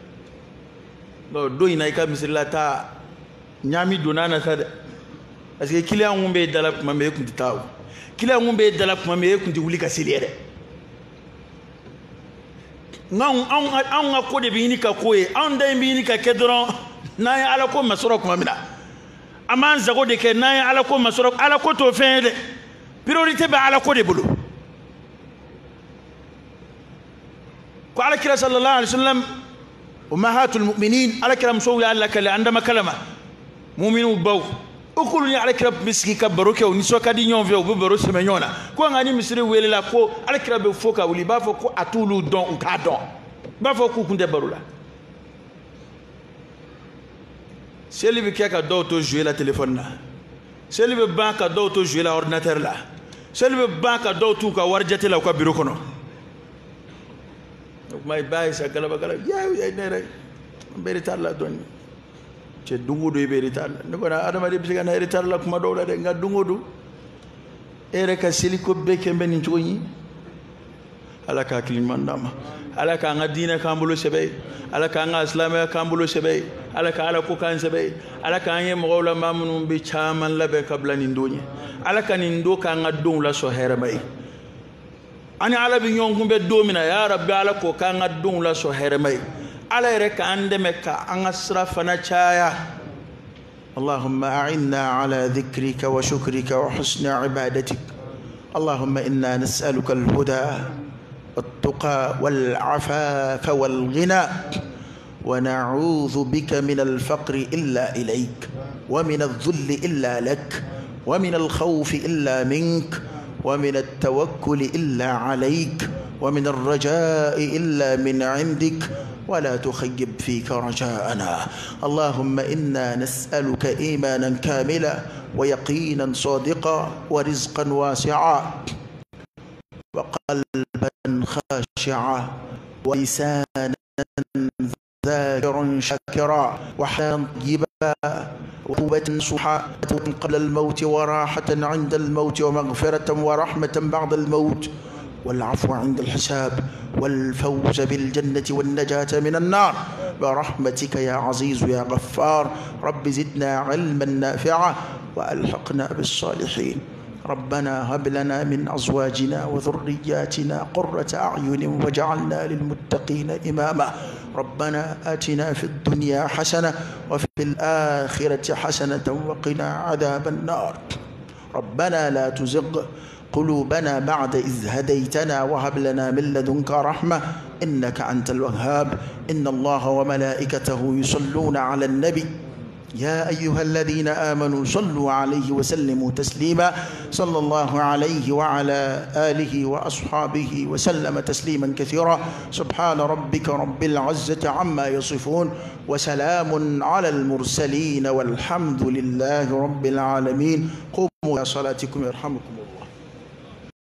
Donc don in na i ka misiri la taa ɲaami donna na sa dɛ. Parce que client kun bɛ da la tuma min e kun tɛ taa o. Client kun bɛ da la tuma min e kun tɛ wuli ka seli yɛrɛ. Nka anw ka ko de bɛ ɲini ka ko ye, anw da in bɛ ɲini ka kɛ dɔrɔn n'an ye ala ko masɔrɔ tuma min na. An b'an sago de kɛ n'an ye ala ko masɔrɔ, ala ko t'o fɛn ye dɛ. Priorité bɛ ala ko de bolo. Ko ala kira sallallahu alaihi wasallam ummahatul mu'minin ala kira musow y'a lakale an dama kalama mu'minu baw o k'olu ni ala kira bɛ sigi ka baro kɛ u nisɔn ka di ɲɔgɔn fɛ u bɛ baro sɛmɛ ɲɔgɔn na ko nka ni misiri welela ko ala kira bɛ fo ka wuli i b'a fɔ ko a t'olu dɔn u t'a dɔn i b'a fɔ k'u kun tɛ baro la. Seli bɛ kɛ ka dɔw to jouer la téléphone na, seli bɛ ban ka dɔw to jouer la ordinateur la, seli bɛ ban ka dɔw t'u ka wari jate la u ka bureau kɔnɔ. O kuma i b'a ye sa galaba galaba yaa ne yɛrɛ n bɛ retard la dɔɔni. Cɛ don o don i bɛ retard la, ne kɔni adamaden bɛ se ka na retard la kuma dɔw la dɛ, nka don o don e yɛrɛ ka seliko bɛɛ kɛ n bɛ nin cogo in ye. Ala ka hakili ɲuman d'an ma, ala k'an ka diinɛ k'an bolo sɛbɛ ye, ala k'an ka silamɛya k'an bolo sɛbɛ ye, ala ka ala ko k'an sɛbɛ ye, ala k'an ye mɔgɔw la maa minnu bɛ caman labɛn ka bila nin don ye, ala ka nin don k'an ka donw lasɔn hɛrɛma ye. Ani ala bɛ ɲɔgɔn kunbɛn don min na, ya Rabbi ala k'o k'an ka donw lasɔn hɛrɛma ye. Ala yɛrɛ k'an dɛmɛ ka an ka sira fana caya. اللهم أعنا على ذكرك وشكرك وحسن عبادتك. اللهم إنا نسألك الهدى والتقى والعفاف والغنى، ونعوذ بك من الفقر إلا إليك، ومن الذل إلا لك، ومن الخوف إلا منك، ومن التوكل إلا عليك، ومن الرجاء إلا من عندك، ولا تخيب فيك رجاءنا. اللهم إنا نسألك إيمانا كاملا ويقينا صادقا ورزقا واسعا وقلبا خاشعا ولسانا ذاكرا شاكرا وحياة طيبا وتوبة نصوحا قبل الموت وراحة عند الموت ومغفرة ورحمة بعد الموت والعفو عند الحساب والفوز بالجنة والنجاة من النار برحمتك يا عزيز يا غفار. رب زدنا علما نافعا وألحقنا بالصالحين. ربنا هب لنا من أزواجنا وذرياتنا قرة أعين وجعلنا للمتقين إماما. ربنا آتنا في الدنيا حسنة وفي الآخرة حسنة وقنا عذاب النار. ربنا لا تزغ قلوبنا بعد إذ هديتنا وهب لنا من لدنك رحمة إنك أنت الوهاب. إن الله وملائكته يصلون على النبي يا أيها الذين آمنوا صلوا عليه وسلموا تسليما. صلى الله عليه وعلى آله وأصحابه وسلم تسليما كثيرا. سبحان ربك رب العزة عما يصفون وسلام على المرسلين والحمد لله رب العالمين. قوموا إلى صلاتكم يرحمكم الله.